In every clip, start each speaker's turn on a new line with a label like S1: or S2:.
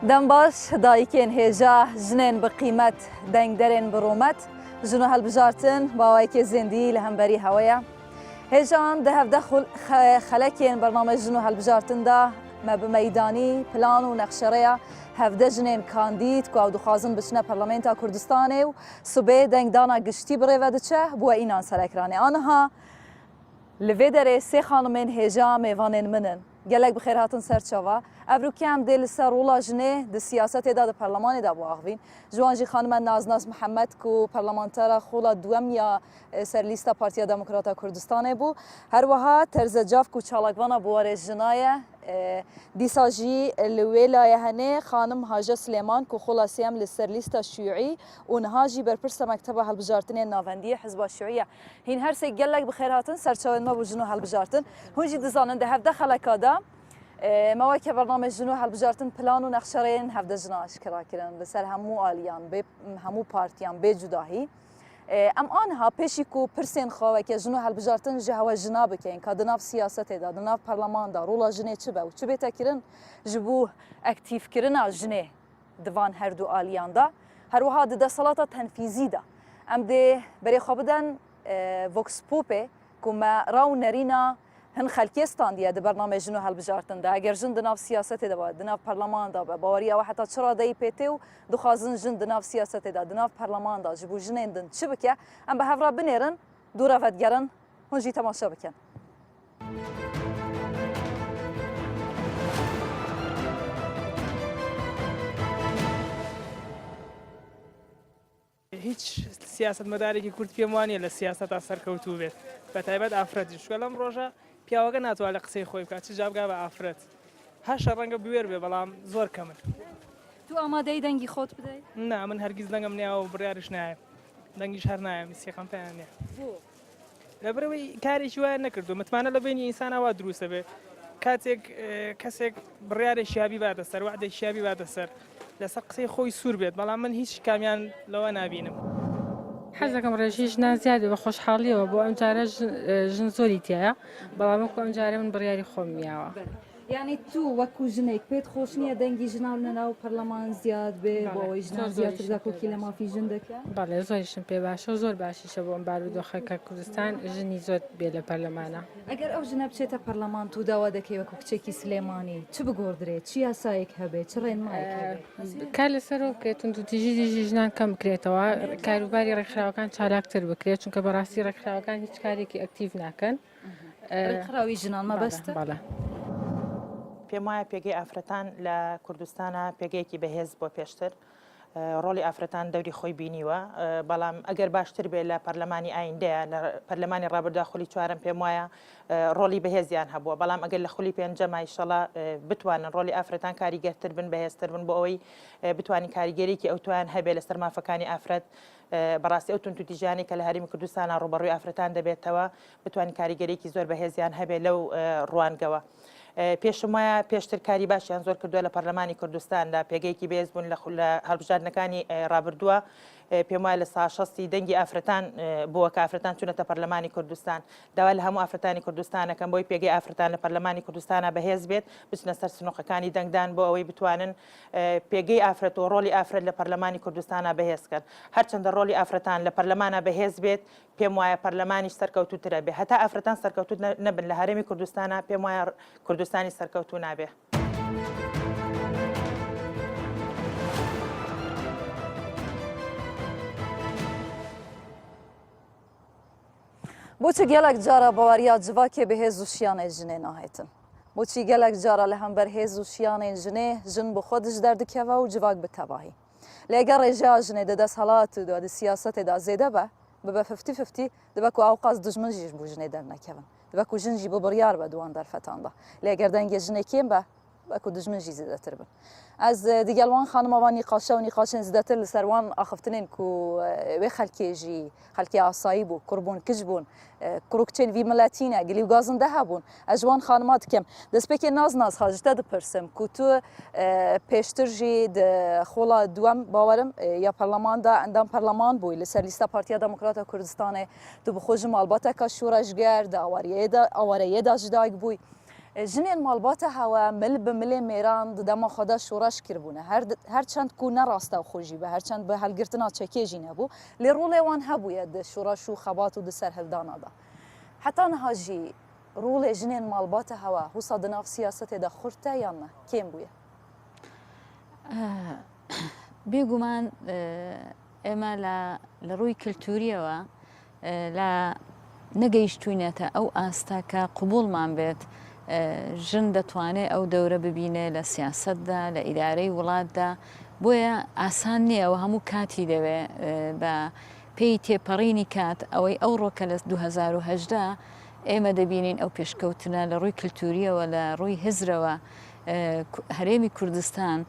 S1: Dem baş dayikên hêja, jinên bi qîmet, dengderên bi rûmet, jin û hilbijartin bi awayekê zêndî li hemberî hewe ye. Hêjan di hevdeh xelekên bername jin û hilbijartin de me bi meydanî, plan û nexşereya hevdeh jinên kandîd ku ew dixwazin biçine Parlamenta Kurdistanê û sibê dengdana giştî birêve diçe bûye înan ser ekranê. Aniha li vê derê sê xanimên hêja mêvanên min in. Gelek bi xêr hatin ser çava. Ev rûkê em dê li ser rola jinê di siyasetê de di perlemanê de biaxivîn. Ji wan jî xanime Naznas Mihemed ku perlemantera xola duwem ya ser lîsta Partiya Demokrata Kurdistanê bû. Her wiha Terze Caf ku çalakvana biwarê jina ye. Dîsa jî li wê layê henê xanim Haje Silêman ku xola sêyem li ser lîsta Şiûî û niha jî berpirsa Mekteba Hilbijartinên Navendiyê Hizba Şiûî ye. Hîn her sê gelek bi xêr hatin serçavên me bû jin û hilbijartin. Hûn jî dizanin di hevdeh xeleka de me weke bernameyê jin û hilbijartin plan û nexşereyên hevdeh jinan eşkera kirin li ser hemû aliyan, bê hemû partiyan bê cudahî. Em aniha pêşî ku pirsên xwe weke jin û hilbijartin ji hewe jina bikin ka di nav siyasetê de, di nav perleman de rola jinê çi be û çi bête kirin ji bo aktîfkirina jinê di van her du aliyan de, her wiha di desthilata tenfîzî de. Em dê berê xwe bidin Vox Popê ku me ra û nerîna hin xelkê standiye di bernameyê jin û hilbijartin de. Eger jin di nav siyasetê de be, di nav perleman de be, baweriya we heta çi radeyî pê tê û dixwazin jin di nav siyasetê de, di nav perleman de ji bo jinên din çi bike? Em bi hev re binêrin, dû re vedigerin, hûn jî temaşe bikin.
S2: هیچ سیاسەتمەدارێکی کورد پێم وانیە لە سیاسەتا سەرکەوتوو بێت بە تایبەت ئافرەتیش چونکە لەم ڕۆژە پیاوەکە ناتوانێت قسەی خۆی بکات چ جا بگا بە ئافرەت هەشە ڕەنگە بوێر بێ بەڵام زۆر کەمن.
S1: تۆ ئامادەی دەنگی خۆت بدەی؟
S2: نا من هەرگیز دەنگم نیاوە و بڕیاریش نایەم دەنگیش هەر نایەم سیقەم پێیان نیە.
S1: بۆ؟
S2: لەبەرئەوەی کارێکی وایان نەکردووە متمانە لە بەینی ئینسانا وا دروست دەبێت کاتێک کەسێک بڕیارێک شیابی باتە سەر وعدێک شیابی باتە سەر لەسەر قسەی خۆی سوور بێت بەڵام من هیچ کامیان لەوە نابینم.
S3: حەز دەکەم ڕێژەی ژنان زیاد بێ بە خۆشحاڵیەوە بۆ ئەم جارە ژن زۆری تایە بەڵام وەکو ئەم جارە من بڕیاری خۆم یاوە.
S1: یانی تو وەکو ژنێک پێت خۆش نییە دەنگی ژنان لە ناو پەرلەمان زیاد بێ بۆ ئەوەی ژنان زیاتر داکۆکی لە مافی ژن دەکەن؟
S3: بەڵێ زۆریشم پێ باشە و زۆر باشیشە بۆ ئەم بارودۆخە کە کوردستان ژنی زۆر بێ لە پەرلەمانە.
S1: ئەگەر ئەو ژنە بچێتە پەرلەمان تو داوا دەکەی وەکو کچێکی سلێمانی چ بگۆڕدرێ؟ چ یاسایەک هەبێ؟ چ ڕێنمایەک هەبێ؟
S3: کار لەسەر ئەوە بکرێت توندوتیژی دژی ژنان کەم بکرێتەوە، کاروباری ڕێکخراوەکان چالاکتر بکرێت، چونکە بەڕاستی ڕێکخراوەکان هیچ کارێکی ئەکتیڤ ناکەن.
S1: ڕێکخراوی ژنان مەبەستە؟
S3: بەڵێ.
S4: پێم وایە پێگەی ئافرەتان لە کوردستانا پێگەیەکی بەهێز بووە پێشتر ڕۆڵی ئافرەتان دەوری خۆی بینیوە بەڵام ئەگەر باشتر بێ لە پەرلەمانی ئایندەیە لە پەرلەمانی ڕابردا خولی چوارم پێم وایە ڕۆڵی بەهێزیان هەبووە بەڵام ئەگەر لە خولی پێنجەما ئیشەڵا بتوانن ڕۆڵی ئافرەتان کاریگەرتر بن بەهێزتر بن بۆ ئەوەی بتوانین کاریگەریکی ئەوتویان هەبێ لەسەر مافەکانی ئافرەت بەڕاستی ئەو توندوتیژیانەی کە لە هەرێمی کوردستانا ڕووبەڕووی ئافرەتان دەبێتەوە بتوانین کاریگەریەکی زۆر بەهێزیان هەبێ لەو ڕوانگەوە. پێشم وایە پێشتر کاری باشیان زۆر کردووە لە پەرلەمانی کوردستاندا پێگەیەکی بەهێز بوون لە هەڵبژاردنەکانی ڕابردووە پێم وایە لە سا شەستی دەنگی ئافرەتان بووە کە ئافرەتان چوونەتە پەرلەمانی کوردستان داوا لە هەموو ئافرەتانی کوردستانەکەم بۆی پێگەی ئافرەتان لە پەرلەمانی کوردستانە بەهێز بێت بچنە سەر سنوقەکانی دەنگدان بۆ ئەوەی بتوانن پێگەی ئافرەت و ڕۆڵی ئافرەت لە پەرلەمانی کوردستانا بەهێز کەن. هەرچەندە ڕۆڵی ئافرەتان لە پەرلەمانا بەهێز بێت، پێم وایە پەرلەمانیش سەرکەوتووترە بێ. هەتا ئافرەتان سەرکەوتوو نەبن لە هەرێمی کوردستانا، پێم وایە کوردستانیش سەرکەوتوو نابێ.
S1: بۆچی gelek cara baweriya civakê bi hêz û şiyanê jinê nahêtin? Boçî gelek cara li hember hêz û şiyanên jinê, jin bi xwe dij derdikeve û civak bi tevahî. Lê eger rêjeya jinê di desthilat û di siyasetê de zêde be, bibe fiftî fiftî, dibe ku ewqas dijmin jî ji bo jinê dernekevin. Dibe ku jin jî bi biryar be di wan derfetan de. Lê eger dengê jinê kêm be, Dibe ku dijmin jî zêdetir bin. Ez digel wan xanima van nîqaşe û nîqaşên zêdetir li ser wan axiftinên ku wê xelkê jî xelkê asayî bû, kur bûn, kiç bûn, kur û kiçên vî miletî ne, gilî û gazin de hebûn. Ez ji wan xanima dikim. Destpêkê naz naz ha ji te dipirsim ku tu pêştir jî di xola duwem bawerim ya perleman de endam perleman bûyî li ser lîsta Partiya Demokrata Kurdistanê. Tu bi xwe ji malbateka şoreşger di awareyê de awareyê de ji dayik bûyî. Jinên malbata hewe mil bi milê mêran di dema xwe de şoreş kiribûne. Her çend ku ne rastewxwe jî be, her çend bi helgirtina çekê jî nebû, lê rolê wan hebûye di şoreş û xebat û di serhildana de. Heta niha jî rolê jinên malbata hewe wisa di nav siyasetê de xurt e yan ne, kêm bûye?
S5: Bêguman ئێمە لە ڕووی کلتوریەوە لە نەگەیشتوینەتە ئەو ئاستە کە قبوڵمان بێت ژن دەتوانێت ئەو دەورە ببینێ لە سیاسەتدا لە ئیدارەی وڵاتدا بۆیە ئاسان نییە و هەموو کاتی دەوێ بە پێی تێپەڕینی کات ئەوەی ئەو ڕۆکە لە 2010 ئێمە دەبینین ئەو پێشکەوتنە لە ڕووی کللتوریەوە لە ڕووی هزرەوە هەرێمی کوردستان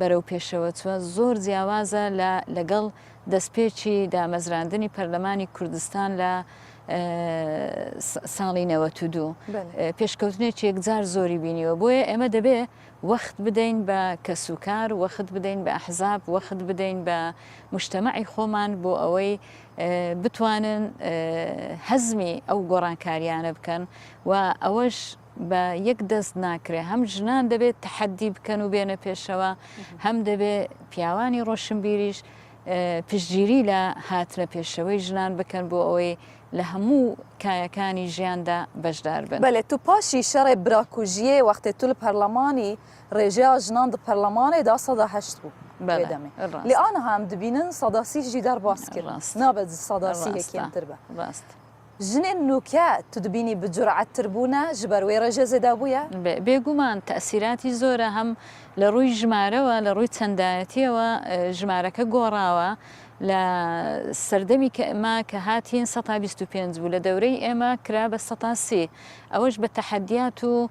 S5: بەرەو پێشەوە چووە زۆر جیاوازە لە لەگەڵ دەستپێکی دامەزراندنی پەرلەمانی کوردستان لە ساڵی 92 پێشکەوتنێکی یەکجار زۆری بینیوە بۆیە ئێمە دەبێ وەخت بدەین بە کەسوکار وەخت بدەین بە ئەحزاب وەخت بدەین بە مجتەمەعی خۆمان بۆ ئەوەی بتوانن هەزمی ئەو گۆڕانکاریانە بکەن و ئەوەش بە یەک دەست ناکرێ هەم ژنان دەبێت تەحەدی بکەن و بێنە پێشەوە هەم دەبێ پیاوانی ڕۆشنبیریش پشتگیری لە هاتنە پێشەوەی ژنان بکەن بۆ ئەوەی لە هەموو کایەکانی ژیاندا بەشدار بن.
S1: بەلێ تو پاشی شەڕێ براکوژیێ وەختێ تو لە پەرلەمانی ڕێژەیا ژنان di پەرلەمانێ دا 108 بوو وێ دەمێ لێ ئانها ئەم دبینن 130 ژی دەرباس کرد نابێت 130 هێ کێمتر بە. ژنێن نوکە تو دبینی bi جورعەتتر بوونە ji ber wê rêje zêde bûye؟
S5: بێگومان تەئسیراتی زۆرە هەم لە ڕووی ژمارەوە لە ڕووی چەندایەتیەوە ژمارەکە گۆڕاوە لە سەردەمی کە ئێمە کە هاتین سەتا 25 بوو لە دەورەی ئێمە کرا بە سەتا سی ئەوەش بە تەحەدیات و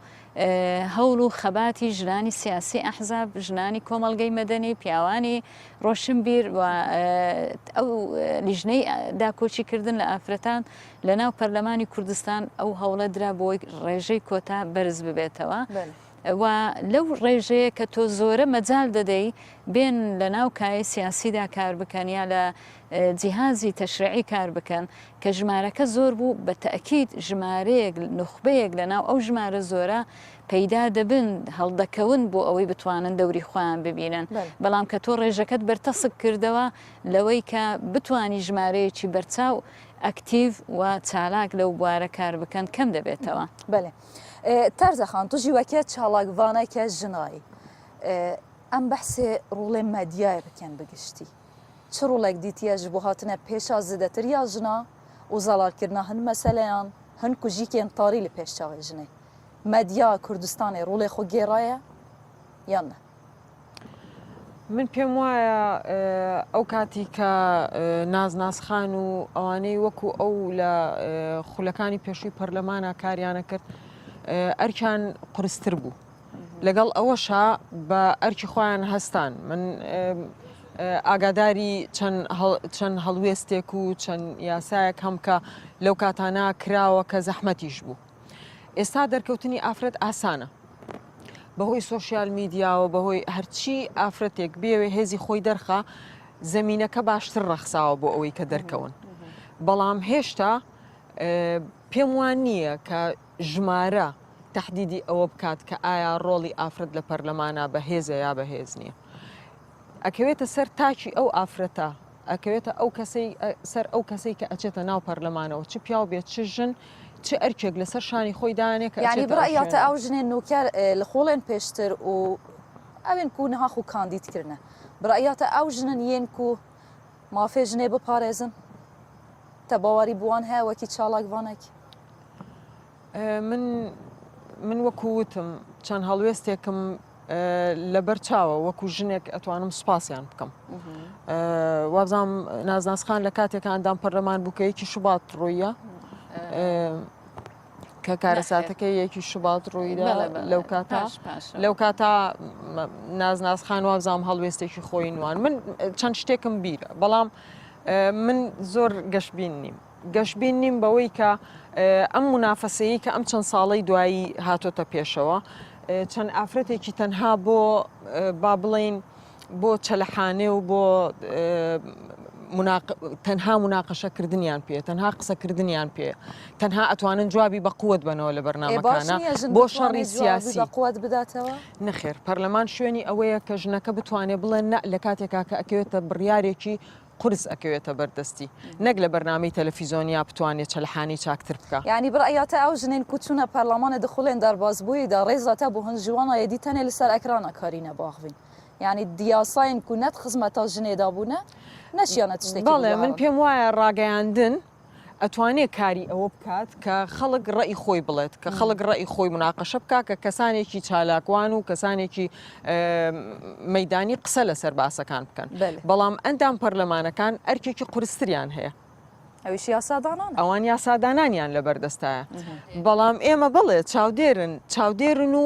S5: هەوڵ و خەباتی ژنانی سیاسی ئەحزاب ژنانی کۆمەڵگەی مەدەنی پیاوانی ڕۆشنبیر و ئەو لیژنەی داکۆکیکردن لە ئافرەتان لە ناو پەرلەمانی کوردستان ئەو هەوڵە درا بۆی ڕێژەی کۆتا بەرز ببێتەوە. و لەو ڕێژەیە کە تۆ زۆرە مەجال دەدەی بێن لە ناو کایەی سیاسیدا کار بکەن یا لە جیهازی تەشریعی کار بکەن کە ژمارەکە زۆر بوو بە تەئکید ژمارەیەک نوخبەیەک لە ناو ئەو ژمارە زۆرە پەیدا دەبن هەڵدەکەون بۆ ئەوەی بتوانن دەوری خۆیان ببینن بەڵام کە تۆ ڕێژەکەت بەرتەسک کردەوە لەوەی کە بتوانی ژمارەیەکی بەرچاو ئەکتیڤ و چالاک لەو بوارە کار بکەن کەم دەبێتەوە.
S1: بەلێ تەرزە خان تو ژی وەکە چالاکڤانەکە ژنایی ئەم بەحسێ ڕوڵێ مەدیایە بکەن بگشتی چ ڕوڵێک دیتیە ژ بۆ هاتنە پێشا زدەتر یا ژنا و زەڵالکردنا هن مەسەلەیان هن کوژیکێن تاری لە پێش چاوێ ژنێ مەدیا کوردستانێ ڕوڵێ خۆ گێڕایە یان نە؟
S6: من پێم وایە ئەو کاتی کە نازنازخان و ئەوانەی وەکو ئەو لە خولەکانی پێشووی پەرلەمانە کاریانە کرد ئەرکیان قورستر بوو لەگەڵ ئەوەشا بە ئەرکی خۆیان هەستان من ئاگاداری چەند هەڵوێستێک و چەند یاسایەک هەم کە لەو کاتانە کراوە کە زەحمەتیش بوو ئێستا دەرکەوتنی ئافرەت ئاسانە بەهۆی سۆشیال میدیاوە بەهۆی هەرچی ئافرەتێک بێوێ هێزی خۆی دەرخا زەمینەکە باشتر ڕەخساوە بۆ ئەوەی کە دەرکەون بەڵام هێشتا پێم وان نییە کە ژمارە تهدیدی ئەوە بکات کە ئایا ڕۆڵی ئافرەت لە پەرلەمانە بەهێزە یا بەهێز نییە ئەکەوێتە سەر تاکی ئەو ئافرەتە، ئەکەوێتە ئەو کەسەی سەر ئەو کەسەی کە ئەچێتە ناو پەرلەمانەوە چ پیاو بێت چ ژن چ ئەرکێک لەسەر شانی خۆی دانێ کە
S1: یعنی
S6: ئەچێتە ئەو
S1: بڕیاتە
S6: شوێنە.
S1: ئەو ژنێن نوکە لە خۆڵێن پێشتر و ئەوێن کو نها خو کاندید کردنە بڕیاتە ئەو ژنن یێن کو مافێ ژنێ بپارێزن تە باوەری بوان هەیە وەکی چالاکڤانێک؟
S6: من من وەکو وتم چەند هەڵوێستێکم لەبەر چاوە وەکو ژنێک ئەتوانم سوپاسیان بکەم وابزانام نازناسخان لە کاتێکە ئەندام پەرلەمان بوو کە یەکی شوبات ڕوویە کە کارەساتەکە یەکی شوبات ڕوویدا لەو کاتە لەو کاتا نازناسخان وابزانام هەڵوێستێکی خۆی نوان من چەند شتێکم بیرە بەڵام من زۆر گەشبین نیم گەشبین نیم بەوەی کە ئەم مونافەسەیەی کە ئەم چەند ساڵەی دوایی هاتۆتە پێشەوە چەند ئافرەتێکی تەنها بۆ با بڵین بۆ چەلەحانێ و بۆ. تەنها مناقەشە کردنیان پێ تەنها قسە کردنیان پێ تەنها ئەتوانن جوابی بە قوت بەنەوە لە بەرنامەکانە بۆ شەڕی سیاسی
S1: بە قوت بداتەوە؟
S6: نەخێر پەرلەمان شوێنی ئەوەیە کە ژنەکە بتوانێت بڵێ نە لە کاتێکا کە ئەکەوێتە بڕیارێکی قورس ئەکەوێتە بەردەستی نەک لە بەرنامەی تەلەفیزۆنیا بتوانێت چەلحانی چاکتر بکا.
S1: یانی بڕیا تە ئەو ژنێن کو چونە پەرلەمانێ دخولێن دەربازبووی دا ڕێزا تە بۆ هن ژوانا یەدی تەنێ لە سەر ئەکرانە کارینە باخڤین. یانی دیاساین کو نەت خزمەتا ژنێ دا بوونە نەشیانە تشتێکی
S6: بەڵێ من پێم وایە ڕاگەیاندن ئەتوانێ کاری ئەوە بکات کە خەڵک ڕەئی خۆی بڵێت کە خەڵک ڕەئی خۆی مناقەشە بکا کە کەسانێکی چالاکوان و کەسانێکی مەدانی قسە لەسەر باسەکان بکەن بەڵام ئەندام پەرلەمانەکان ئەرکێکی قورستریان هەیە.
S1: ئەویش یاسادانانە.
S6: ئەوان یاسادانانیان لەبەردەستایە. بەڵام ئێمە بەڵێ چاودێرن، چاودێرن و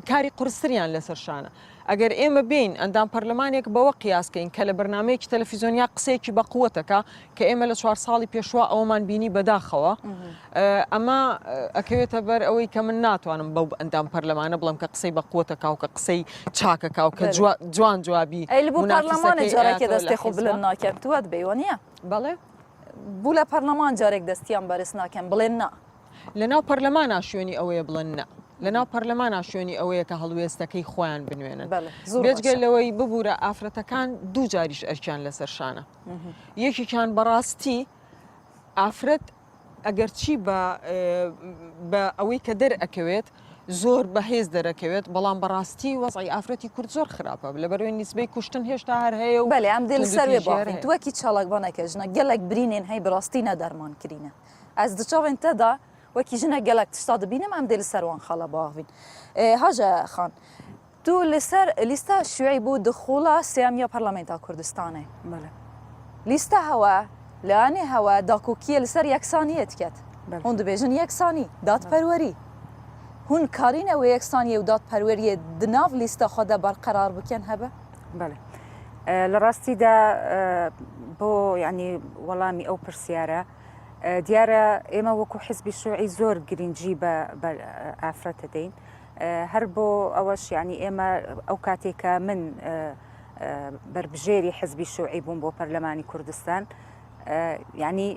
S6: کاری قورستریان لەسەر شانە. ئەگەر ئێمە بێین ئەندام پەرلەمانێک بەوە قیاس کەین کە لە بەرنامەیەکی تەلەفیزۆنیا قسەیەکی بە قوتەکە کە ئێمە لە چوار ساڵی پێشوا ئەوەمان بینی بەداخەوە ئەمە ئەکەوێتە بەر ئەوەی کە من ناتوانم بەو ئەندام پەرلەمانە بڵێم کە قسەی بە قوتەکە و کە قسەی چاکەکە و کە جوان جوابی
S1: ئەی بۆ پەرلەمانە جارێکێ دەستێ خۆ بلند ناکەن توات بێوە نییە؟
S6: بەڵێ
S1: بوو لە پەرلەمان جارێک دەستیان بەرز ناکەن بڵێن نا.
S6: لەناو پەرلەمانا شوێنی ئەوەیە بڵێن نا. لەناو پەرلەمانا شوێنی ئەوەیە کە هەڵوێستەکەی خۆیان بنوێنن. بێجگە لەوەی ببوورە ئافرەتەکان دوو جاریش ئەرکیان لەسەر شانە. یەکێکیان بەڕاستی ئافرەت ئەگەرچی بە بە ئەوەی کە دەرئەکەوێت زۆر بەهێز دەرەکەوێت بەڵام بەڕاستی وەزعی ئافرەتی کورد زۆر خراپە لەبەرەوەی نیسبەی کوشتن هێشتا هەر هەیە و
S1: بەلێ ئەم دێ لەسەر وێ باخین تو وەکی چالاکڤانەکە ژنە گەلەک برینێن هەی بەڕاستی نە دەرمان کرینە ئەز di çavên te de wekî jina gelek tişta dibînim em dê li ser wan xala biaxivîn. Haje xan Tu li ser lîsta Şîî bû di xula sêyem ya Parlamenta Kurdistanê.
S7: Bele.
S1: Lîsta hewe, layanê hewe dakokiyê li ser yeksaniyê diket.
S7: Bele.
S1: Hûn dibêjin yeksanî, dadperwerî. Hûn karîne wê yeksaniyê û dadperweriyê di nav lîsta xwe de berqerar bikin hebe?
S7: Bele. Li rastî de bo yanî welamî ew pirsyare diyar e ême wekû Hizbî Şûî zor girîncî be afret dideyn. هەر بۆ ئەوەش یانی ئێمە ئەو کاتێک کە من بەربژێری حزبی شوعی بووم بۆ پەرلەمانی کوردستان ینی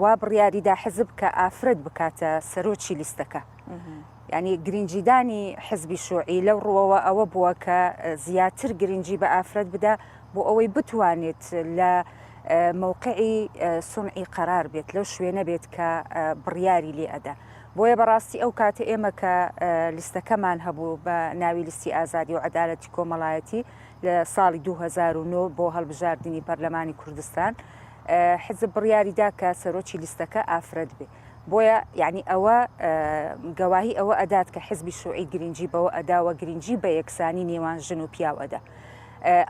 S7: وا بڕیاریدا حزب کە ئافرەت بکاتە سەرۆکی لیستەکە. ینی گرنگیدانی حزبی شوعی لەو ڕوەوە ئەوە بووە کە زیاتر گرنگی بە ئافرەت بدا بۆ ئەوەی بتوانێت لە موقعی سونعی قەرار بێت لەو شوێنە بێت کە بڕیاری لێ ئەدا. بۆیە بەڕاستی ئەو کاتە ئێمە کە لیستەکەمان هەبوو بە ناوی لیستی ئازادی و عەدالەتی کۆمەڵایەتی لە ساڵی 2009 بۆ هەڵبژاردنی پەرلەمانی کوردستان حزب بڕیاری دا کە سەرۆکی لیستەکە ئافرەت بێ بۆیە یعنی ئەوە گەواهی ئەوە ئەدات کە حزبی شوعی گرنگی بەوە ئەدا و گرنگی بە یەکسانی نێوان ژن و پیاو ئەدا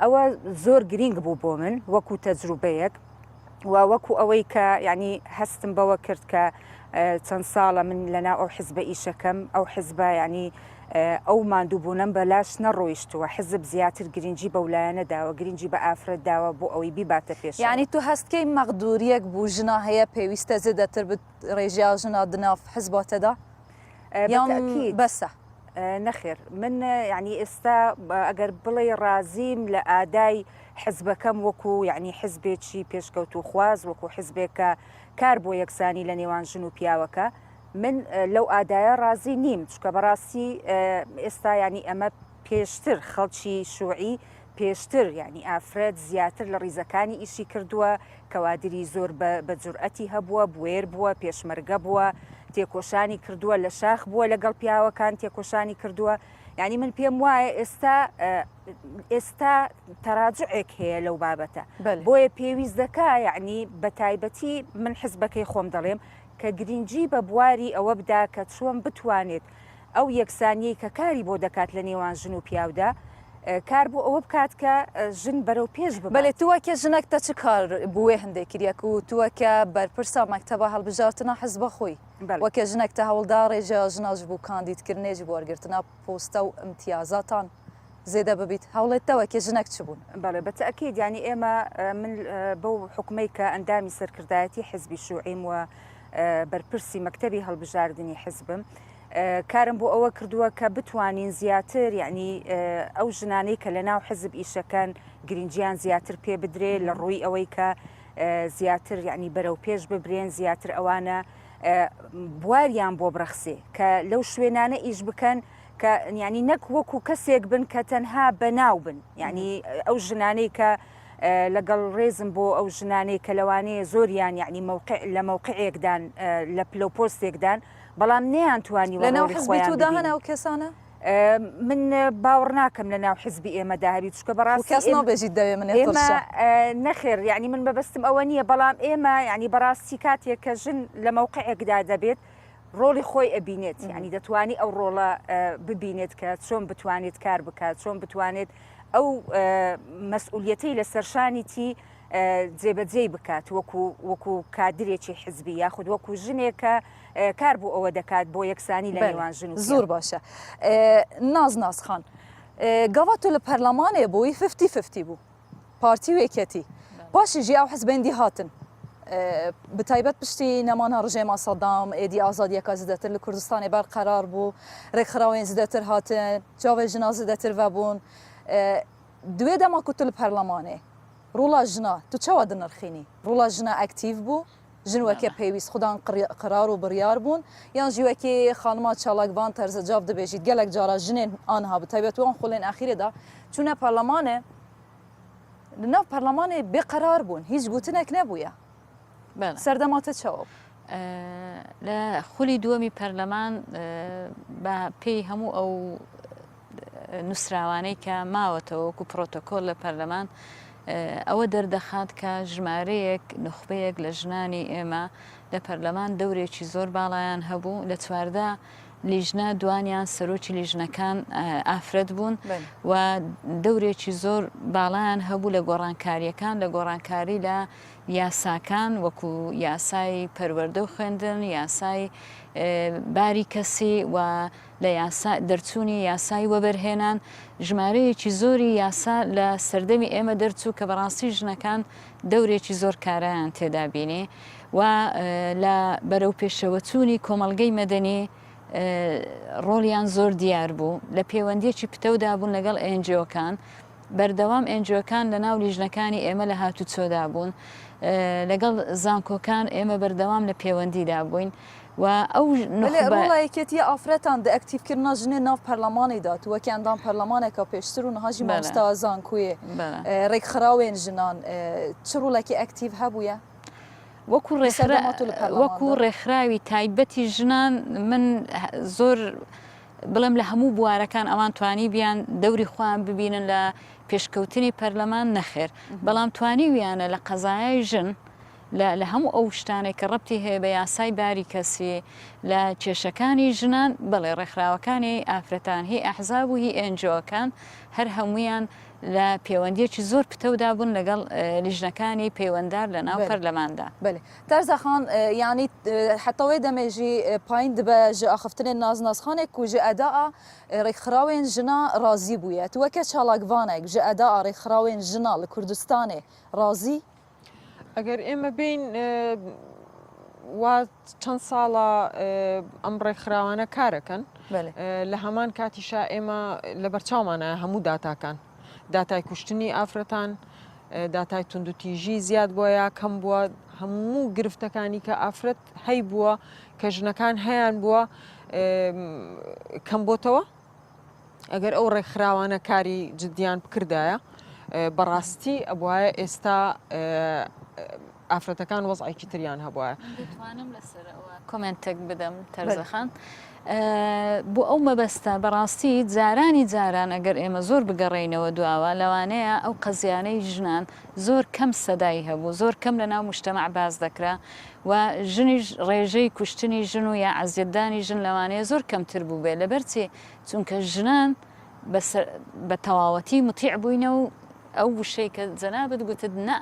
S7: ئەوە زۆر گرنگ بوو بۆ من وەکو تەجروبەیەک و وەکو ئەوەی کە یعنی هەستم بەوە کرد کە چەند ساڵە من لەناو ئەو حزبە ئیشەکەم ئەو حزبە یعنی ئەو ماندووبوونەم بەلاش نەڕۆیشتووە حزب زیاتر گرنگی بەو لایەنە داوە گرنگی بە ئافرەت داوە بۆ ئەوەی بیباتە پێشەوە.
S1: یعنی تو هەست کەی مەغدوریەک بوو ژنا هەیە پێویستە زێدەتر بت ڕێژیا ژنا دناف حزبا تەدا یان بەسە؟
S7: نەخێر من یعنی ئێستا ئەگەر بڵێی ڕازیم لە ئادای حزبەکەم وەکو یعنی حزبێکی پێشکەوتووخواز وەکو حزبێک کە کار بۆ یەکسانی لە نێوان ژن و پیاوەکە من لەو ئادایە ڕازی نیم چونکە بەڕاستی ئێستا یعنی ئەمە پێشتر خەڵکی شوعی پێشتر یعنی ئافرەت زیاتر لە ڕیزەکانی ئیشی کردووە کەوادری زۆر بە جورئەتی هەبووە بوێر بووە پێشمەرگە بووە تێکۆشانی کردووە لە شاخ بووە لەگەڵ پیاوەکان تێکۆشانی کردووە یعنی من پێم وایە ئێستا ئێستا تەراجعێک هەیە لەو بابەتە بۆیە پێویست دەکا یعنی بە تایبەتی من حزبەکەی خۆم دەڵێم کە گرنگی بە بواری ئەوە بدا کە چۆن بتوانێت ئەو یەکسانیەی کە کاری بۆ دەکات لە نێوان ژن و پیاودا کار بۆ ئەوە بکات کە ژن بەرەو پێش ببات.
S1: بەلێ تو وەکە ژنەک تە چ کار بو وێ هندێ کریە کو تو وەکە بەرپرسا مەکتەبا هەڵبژارتنا حزبا خۆی وەکە ژنەک تە هەوڵدا ڕێژەیا ژنا ژ بو کاندید کرنێ ژ بو وەرگرتنا پۆستە و ئمتیازاتان زێدە ببیت هەوڵێت تە وەکە ژنەک چ بوون؟
S7: بەڵێ بە تەئکید یانی ئێمە من بەو حوکمەی کە ئەندامی سەرکردایەتی حزبی شوعیم و بەرپرسی مەکتەبی هەڵبژاردنی حزبم. کارم بۆ ئەوە کردووە کە بتوانین زیاتر یعنی ئەو ژنانەی کە لە ناو حزب ئیشەکەن گرنگیان زیاتر پێ بدرێ لە ڕووی ئەوەی کە زیاتر یعنی بەرەو پێش ببرێن زیاتر ئەوانە بواریان بۆ بڕەخسێ کە لەو شوێنانە ئیش بکەن کە یعنی نەک وەکو کەسێک بن کە تەنها بەناو بن یعنی ئەو ژنانەی کە لەگەڵ ڕێزم بۆ ئەو ژنانەی کە لەوانەیە زۆریان یعنی موقع لە موقعێکدان لە پلە و پۆستێکدان بەڵام نەیانتوانیوە
S1: لەناو
S7: ڕۆڵی
S1: حزبی
S7: خۆیان
S1: تۆدا هەن
S7: ببینن.
S1: ئەو کەسانە؟
S7: من باوەڕ ناکەم لە ناو حزبی ئێمەدا هەبی چونکە
S1: و
S7: بەڕاستی
S1: کەس
S7: ئێمە
S1: نابێژیت دەوێ منێ
S7: ئێمە
S1: ترشە.
S7: نەخێر یعنی من مەبەستم ئەوە نییە بەڵام ئێمە یعنی بەڕاستی کاتێک کە ژن لە مەوقعێکدا دەبێت ڕۆڵی خۆی ئەبینێت یعنی دەتوانی ئەو ڕۆڵە ببینێت کە چۆن بتوانێت کار بکات چۆن بتوانێت ئەو مەسئولیەتەی لەسەر شانیتی جێبەجێی بکات وەکو وەکو کادرێکی حزبی یاخود وەکو ژنێک کە کار بۆ ئەوە دەکات بۆ یەکسانی لە نێوان ژن و
S1: زۆر باشە ناز نازخان گاوا تو لە پەرلەمانێ بووی fifty fifty بوو پارتی و یەکێتی پاشی ژی ئەو حزبێندی هاتن bi taybet piştî nemana rijêma Saddam êdî azadiyeka zêdetir li Kurdistanê berqerar bû, rêkxirawên zêdetir hatin, çavê jina zêdetir vebûn. Di wê dema ku tu li perlemanê rola jina tu çawa dinirxînî? Rola jina aktîv bû? Jin weke pêwîst xwedan qirar û biryar bûn? Yan jî wekî xanima çalakvan Terzecav dibêjît gelek cara jinên aniha bi taybet wan xulên exîrê de çûne perlemanê li nav perlemanê bêqerar bûn, hîç gotinek nebûye. Serdema te çawa bû?
S5: لە خولی دووەمی پەرلەمان بە پێی هەموو ئەو نووسراوانەی کە ماوەتەوە وەکو پرۆتۆکۆل لە پەرلەمان ئەوە دەردەخات کە ژمارەیەک نوخبەیەک لە ژنانی ئێمە لە پەرلەمان دەورێکی زۆر باڵایان هەبوو لە 14 لیژنە دوانیان سەرۆکی لیژنەکان ئافرەت بوون و دەورێکی زۆر باڵایان هەبوو لە گۆڕانکاریەکان لە گۆڕانکاری لە یاساکان وەکو یاسای پەروەردە و خوێندن یاسای باری کەسی و لە یاسا دەرچوونی یاسای وەبەرهێنان، ژمارەیەکی زۆری یاسا لە سەردەمی ئێمە دەرچوو کە بەڕاستی ژنەکان دەورێکی زۆر کارایان تێدا بینی و لە بەرەوپێشەوەچوونی کۆمەڵگەی مەدەنی ڕۆڵیان زۆر دیار بوو، لە پێوەندییەکی پتەودا بوون لەگەڵ NGO کان. بەردەوام NGO کان لە ناو لیژنەکانی ئێمە لە هاتوچۆدا بوون، لەگەڵ زانکۆکان ئێمە بەردەوام لە پێوەندیدا بووین و ئەو
S1: بەلێ
S5: نوخبە.
S1: ڕۆڵا یەکێتییە ئافرەتان دە ئەکتیڤکردنا ژنێ ناو پەرلەمانێ دا تو وەکی ئەندام پەرلەمانێکا پێشتر و نها ژی
S5: بەلێ.
S1: مامۆستا زانکۆیێ
S5: بەلێ.
S1: ڕێکخراوێن ژنان چ ڕۆڵەکی ئەکتیڤ هەبوویە؟
S5: وەکو
S1: لە
S5: ڕێکخرا
S1: سەردەما تو لە پەرلەمان
S5: وەکو
S1: دا؟
S5: ڕێکخراوی تایبەتی ژنان من زۆر بڵێم لە هەموو بوارەکان ئەوان توانیبیان دەوری خۆیان ببینن لە پێشکەوتنی پەرلەمان نەخێر بەڵام توانیویانە لە قەزایای ژن لە لە هەموو ئەو شتانەی کە ڕەبتی هەیە بە یاسای باری کەسی لە کێشەکانی ژنان بەڵێ ڕێکخراوەکانی ئافرەتان هی ئەحزاب و هی NGO کان هەر هەموویان لە پێوەندیەکی زۆر پتەودا بوون لەگەڵ لیژنەکانی پەیوەندار لە ناو پەرلەماندا.
S1: بەلێ تەرزە خان یانی حتا وێ دەمێ ژی پایین دبە ژ ئاخفتنێن ناز ناز خانێ کو ژ ئەداء ڕێکخراوێن ژنا ڕازی بوویە تو وەکە چالاکڤانێک ژ ئەداء ڕێکخراوێن ژنا لە کوردستانێ ڕازی؟
S6: ئەگەر ئێمە بێین وا چەند ساڵە ئەم ڕێکخراوانە کارەکەن لە هەمان کاتیشا ئێمە لە بەرچاومانە هەموو داتاکان داتای کوشتنی ئافرەتان داتای توندوتیژی زیاد بووە یا کەم بووە هەموو گرفتەکانی کە ئافرەت هەی بووە کە ژنەکان هەیان بووە کەم بۆتەوە ئەگەر ئەو ڕێکخراوانە کاری جدیان بکردایە بەڕاستی ئەبواە ئێستا ئافرەتەکان وەزعێکی تریان هەبواە.
S5: دەتوانم لەسەر ئەوە کۆمێنتێک بدەم تەرزەخان بۆ ئەو مەبەستە بەڕاستی جارانی جاران ئەگەر ئێمە زۆر بگەڕێینەوە دواوە لەوانەیە ئەو قەزیانەی ژنان زۆر کەم سەدای هەبوو زۆر کەم لە ناو مجتەمع باس دەکرا و ژنیش ڕێژەی کوشتنی ژن و یا عەزیەتدانی ژن لەوانەیە زۆر کەمتر بووبێ لەبەرچی چونکە ژنان بە تەواوەتی متیع بووینە و ئەو وشەی کە جەنابت گوتت نە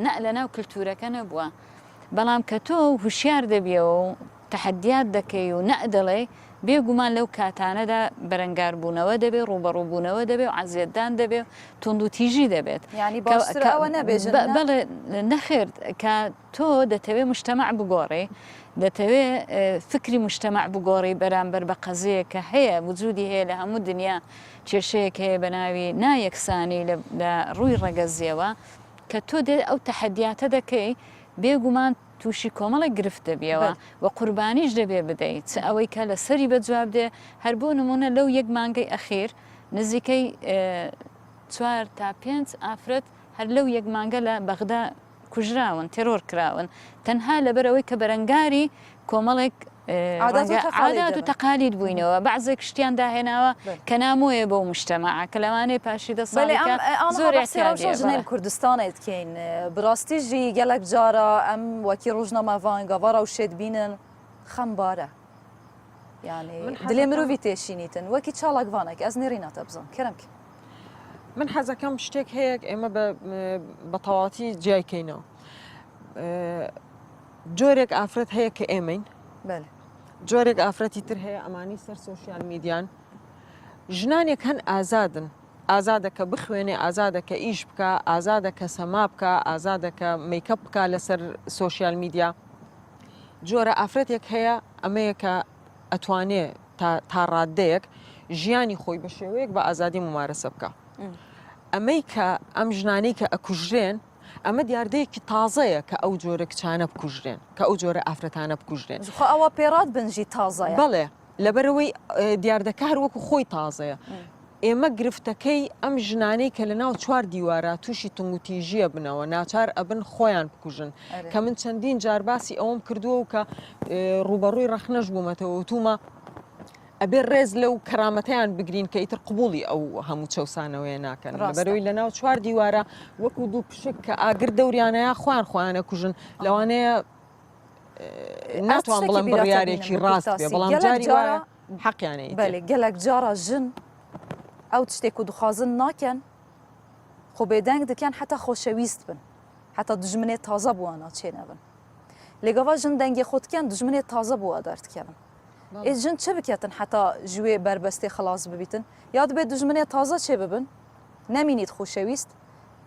S5: نە لەناو کلتورەکە نەبووە بەڵام کە تۆ هوشیار دەبیەوە و تەحەدیات دەکەی و نە دەڵێی. بێ گومان لەو کاتانەدا بەرەنگاربوونەوە دەبێ، ڕووبەڕووبوونەوە دەبێ و عەزیەتدان دەبێ و توندوتیژی دەبێت.
S1: یانی باشترە ئەوە نەبێژن نا؟
S5: بەڵێ، نەخێر کە تۆ دەتەوێ موجتەمەع بگۆڕی، دەتەوێ فکری موجتەمەع بگۆڕی بەرامبەر بە قەزیەیەک کە هەیە، وجودی هەیە لە هەموو دنیا، کێشەیەک هەیە بە ناوی نایەکسانی لە ڕووی ڕەگەزییەوە، کە تۆ دێ ئەو تەحەدیاتە دەکەی، بێ گومان تووشی کۆمەڵێک گرفت دەبیەوە و قوربانیش دەبێ بدەی، چ ئەوەی کە لە سەری بە جواب دێ، هەر بۆ نموونە لەو یەک مانگەی ئەخیر نزیکەی چوار تا پێنج ئافرەت هەر لەو یەک مانگە لە بەغدا کوژراون، تێرۆر کراون، تەنها لەبەر ئەوەی کە بەرەنگاری کۆمەڵێک عادات و تەقالید بووینەوە، بەعزێک شتیان داهێناوە کە نامۆیە بۆ مجتەمەع، کە لەوانەیە پاشی دە ساڵێکە زۆر
S1: ئیعتیادیە. ژنێن کوردستانێ دکەین بڕاستی ژی گەلەک جارا ئەم وەکی ڕۆژنامەڤان گاڤا ڕەوشێ دبینن خەمبارە یانی دلێ مروڤی تێشینیتن وەکی چالاکڤانێک ئەز نێرینە تە بزان کەرەم کە.
S6: من حەزەکەم شتێک هەیە ئێمە بە تەواتی جیای کەینەوە. جۆرێک ئافرەت هەیە کە ئێمەین جۆرێک ئافرەتی تر هەیە ئەمانی سەر سۆشیال میدیان ژنانێک هەن ئازادن ئازادە کە بخوێنێ ئازادە کە ئیش بکە ئازادە کە سەما بکە ئازادە کە میکەپ بکە لەسەر سۆشیال میدیا جۆرە ئافرەتێک هەیە ئەمەیە کە ئەتوانێ تا ڕاددەیەک ژیانی خۆی بە شێوەیەک بە ئازادی ممارەسە بکە ئەمەی کە ئەم ژنانەی کە ئەکوژرێن ئەمە دیاردەیەکی تازەیە کە ئەو جۆرە کچانە بکوژرێن، کە ئەو جۆرە ئافرەتانە بکوژرێن.
S1: جخوا ئەوە پێڕات بن ژی تازەیە.
S6: بەڵێ، لەبەرئەوەی دیاردەکە هەر وەکو خۆی تازەیە. ئێمە گرفتەکەی ئەم ژنانەی کە لەناو چوار دیوارا تووشی تونگوتیژی ئەبنەوە، ناچار ئەبن خۆیان بکوژن، کە من چەندین جار باسی ئەوەم کردووە و کە ڕووبەڕووی ڕەخنەش بوومەتەوە وتوومە، ئەبێ ڕێز لەو کەرامەتەیان بگرین کە ئیتر قبوڵی ئەو هەموو چەوسانەوەیە ناکەن لەبەرەوەی لە ناو چوار دیوارە وەکو دوو پشک کە ئاگر دەوریانەیە خۆیان خۆیانە کوژن لەوانەیە ناتوان بڵێم بڕیارێکی ڕاست بێ بەڵام جاری وایە حەقیانە
S1: بەلێ گەلەک جارە ژن ئەو تشتێک و دخوازن ناکەن خۆ بێدەنگ دکەن حتا خۆشەویست بن حتا دژمنێ تازە بووانە چێ نەبن لێگەوا ژن دەنگێ خۆ دکەن دژمنێ تازە بووە دەردکەون ئێ ژن چ بکەتن حەتا ژ وێ بەربەستێ خەڵاس ببیتن؟ یا دبێ دوژمنێ تازە چێ ببن نەمینیت خوشەویست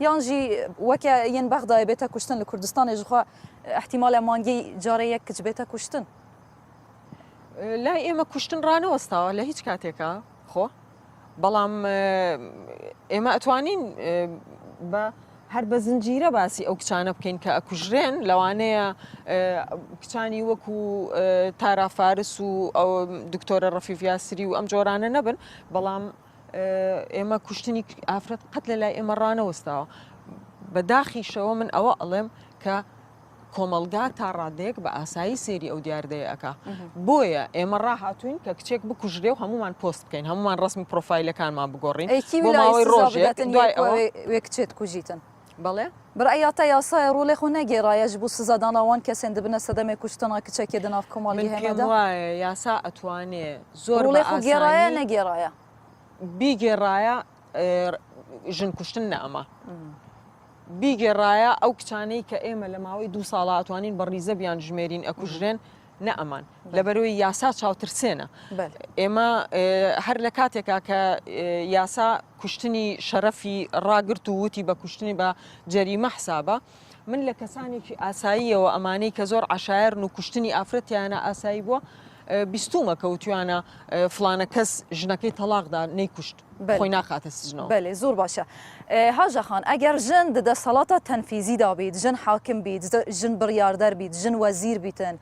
S1: یان ژی وەکە yên بەغدایێ بێتە کوشتن لە کوردستانێ ژ خوا ئیحتیمالە مانگی جارێ یەک کچ بێتە کوشتن.
S6: لای ئێمە کوشتن ڕانەوەستاوە لە هیچ کاتێکا خۆ بەڵام ئێمە ئەتوانین بە هەر بە زنجیرە باسی ئەو کچانە بکەین کە ئەکوژرێن لەوانەیە کچانی وەکو تارا فارس و ئەو دکتۆرە ڕەفیف یاسری و ئەم جۆرانە نەبن بەڵام ئێمە کوشتنی ئافرەت قەت لە لای ئێمە ڕانەوەستاوە بە داخیشەوە من ئەوە ئەڵێم کە کۆمەڵگا تا ڕادەیەک بە ئاسایی سەیری ئەو دیاردەیە ئەکا بۆیە ئێمە ڕاهاتوین کە کچێک بکوژرێ و هەمومان پۆست بکەین هەمومان ڕسمی پرۆفایلەکانمان بگۆڕین
S1: ئەی کی
S6: بۆ
S1: ویلایە
S6: ماوەی
S1: سزا
S6: ڕۆژێک
S1: بداتن
S6: دوای
S1: یەک
S6: ئەوە
S1: وێ وێ کچێت کوژیتن
S6: بەڵێ
S1: برایاتا یاسایە ڕۆڵێ خۆ نەگێڕایە ژ بۆ سزادانا وان کەسێن دبنە سەدەمێ کوشتنا کچەکێ دە ناف
S6: من
S1: کۆمەڵگهێ
S6: پێم
S1: مەدە
S6: وایە یاسا ئەتوانێ زۆر بە
S1: ڕۆڵێ خۆ گێڕایە
S6: ئاسانی
S1: نەگێڕایە
S6: بیگێڕایە ژن کوشتن نەئەما بیگێڕایە ئەو کچانەی کە ئێمە لە ماوەی دوو ساڵا ئەتوانین بە ڕیزە بیان ژمێرین ئەکوژرێن نە ئەمان لەبەرەوەی یاسا چاوترسێنە ئێمە هەر لە کاتێکا کە یاسا کوشتنی شەرەفی ڕاگرت و وتی بە کوشتنی بە جەریمە حسابە من لە کەسانێکی ئاساییەوە ئەمانەی کە زۆر عشایرن و کوشتنی ئافرەتیانە ئاسایی بووە بیستومە کە وتویانە فڵانە کەس ژنەکەی تەڵاقدا نەیکوشت خۆی ناخاتە سجنەوە.
S1: بەلێ زۆر باشە هاژە خان ئەگەر ژن دە دەسەڵاتا تەنفیزیدا بیت ژن حاکم بیت ژن بڕیاردەر بیت ژن وەزیر بیتن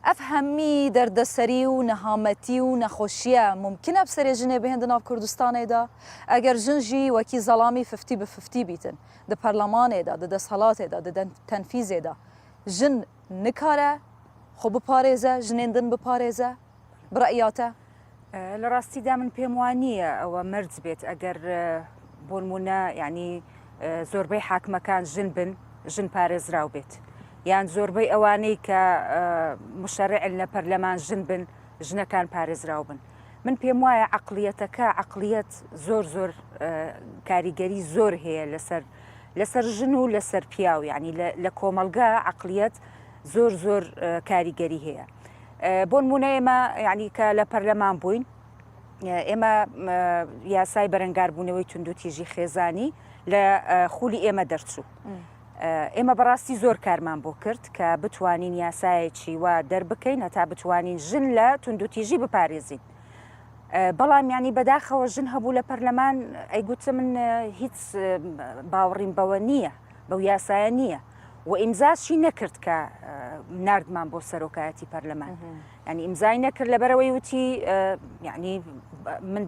S1: ئەف هەمی دەردەسەری و نەهامەتی و نەخۆشیە مومکنە بسەرێ ژنێ بهێن دە ناڤ کوردستانێدا ئەگەر ژن ژی وەکی زەڵامی ففتی بە ففتی بیتن دە پەرلەمانێدا دە دەسهەڵاتێدا دە تەنفیزێدا ژن نکارە خۆ بپارێزە ژنێن دن بپارێزە بڕەیاتە؟
S7: لە ڕاستیدا من پێم وا نییە ئەوە مەرج بێت ئەگەر بۆنمونە یعنی زۆربەی حاکمەکان ژن بن ژن پارێزراو بێت یان زۆربەی ئەوانەی کە مشەرعن لە پەرلەمان ژن بن ژنەکان پارێزراو بن من پێم وایە عقلیەتەکە عقلیەت زۆر زۆر کاریگەری زۆر هەیە لەسەر لەسەر ژن و لەسەر پیاو یعنی لە کۆمەڵگا عقلیەت زۆر زۆر کاریگەری هەیە. بۆ نمونە ئێمە یعنی کە لە پەرلەمان بووین ئێمە یاسای بەرەنگاربوونەوەی توندوتیژی خێزانی لە خولی ئێمە دەرچوو. ئێمە بەڕاستی زۆر کارمان بۆ کرد کە بتوانین یاسایەکی وا دەربکەین هەتا بتوانین ژن لە توندوتیژی بپارێزین. بەڵام ینی بەداخەوە ژن هەبوو لە پەرلەمان ئەیگوتە من هیچ باوەڕیم بەوە نییە بەو یاسایە نییە و ئیمزاشی نەکرد کە نردمان بۆ سەرۆکایەتی پەرلەمان ینی ئیمزای نەکرد لەبەرەوەی وتی یعنی من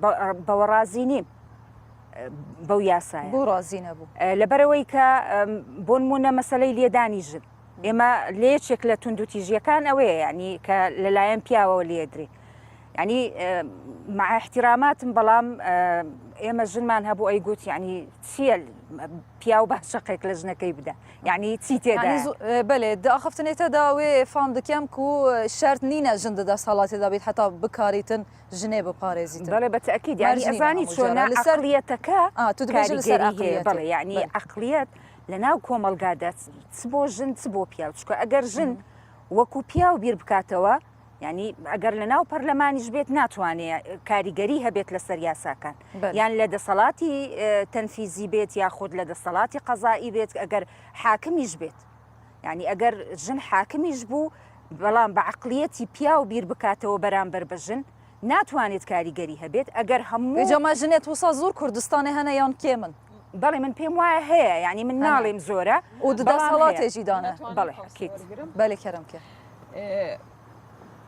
S7: بەوە ڕازی نیم بەو یاسایە
S1: بۆ ڕازی نەبوو
S7: لەبەرەوەی کە بۆنمونە مەسلەی لێدانی ژن ئێمە لێچێک لە توندوتیژیەکان ئەوەیە ینی کە لەلایەن پیاوەوە لێدرێ ینی مع احتراماتم بەڵام ئێمە ژنمان هەبوو ئەی گوت ینی چییە پیاو با شەقێک لە ژنەکەی بدا یعنی چی تێدا
S1: بەێ داخفتنێتەدا وێ فام دکەم کو شەرت نینە ژن دەسەڵاتێدا بیت حتا بکاریتن ژنێ بپارێزیتن.
S7: بەڵێ بە تەئکید یانی ئەزانی چۆنە عەقڵیەتەکە کاریگەری هەیە بەڵێ یانی عەقڵیەت لە ناو کۆمەڵگادا چ بۆ ژن چ بۆ پیاو چونکە ئەگەر ژن وەکو پیاو بیر بکاتەوە یعنی ئەگەر لە ناو پەرلەمانیش بێت ناتوانێت کاریگەری هەبێت لەسەر یاساکان یان لە دەسەڵاتی تەنفیزی بێت یاخود لە دەسەڵاتی قەزایی بێت ئەگەر حاکمیش بێت یانی ئەگەر ژن حاکمیش بوو بەڵام بە عەقڵیەتی پیاو بیر بکاتەوە بەرامبەر بە ژن ناتوانێت کاریگەری هەبێت ئەگەر هەموو
S1: ئیجا ما ژنێت وسا زۆر کوردستانێ هەنە یان کێمن؟
S7: بەڵێ من پێم وایە هەیە یانی من ناڵێم زۆرە
S1: و د دەسەڵاتێ ژی دانە
S7: بەڵێ ئەکید.
S1: بەلێ کەرەم کە.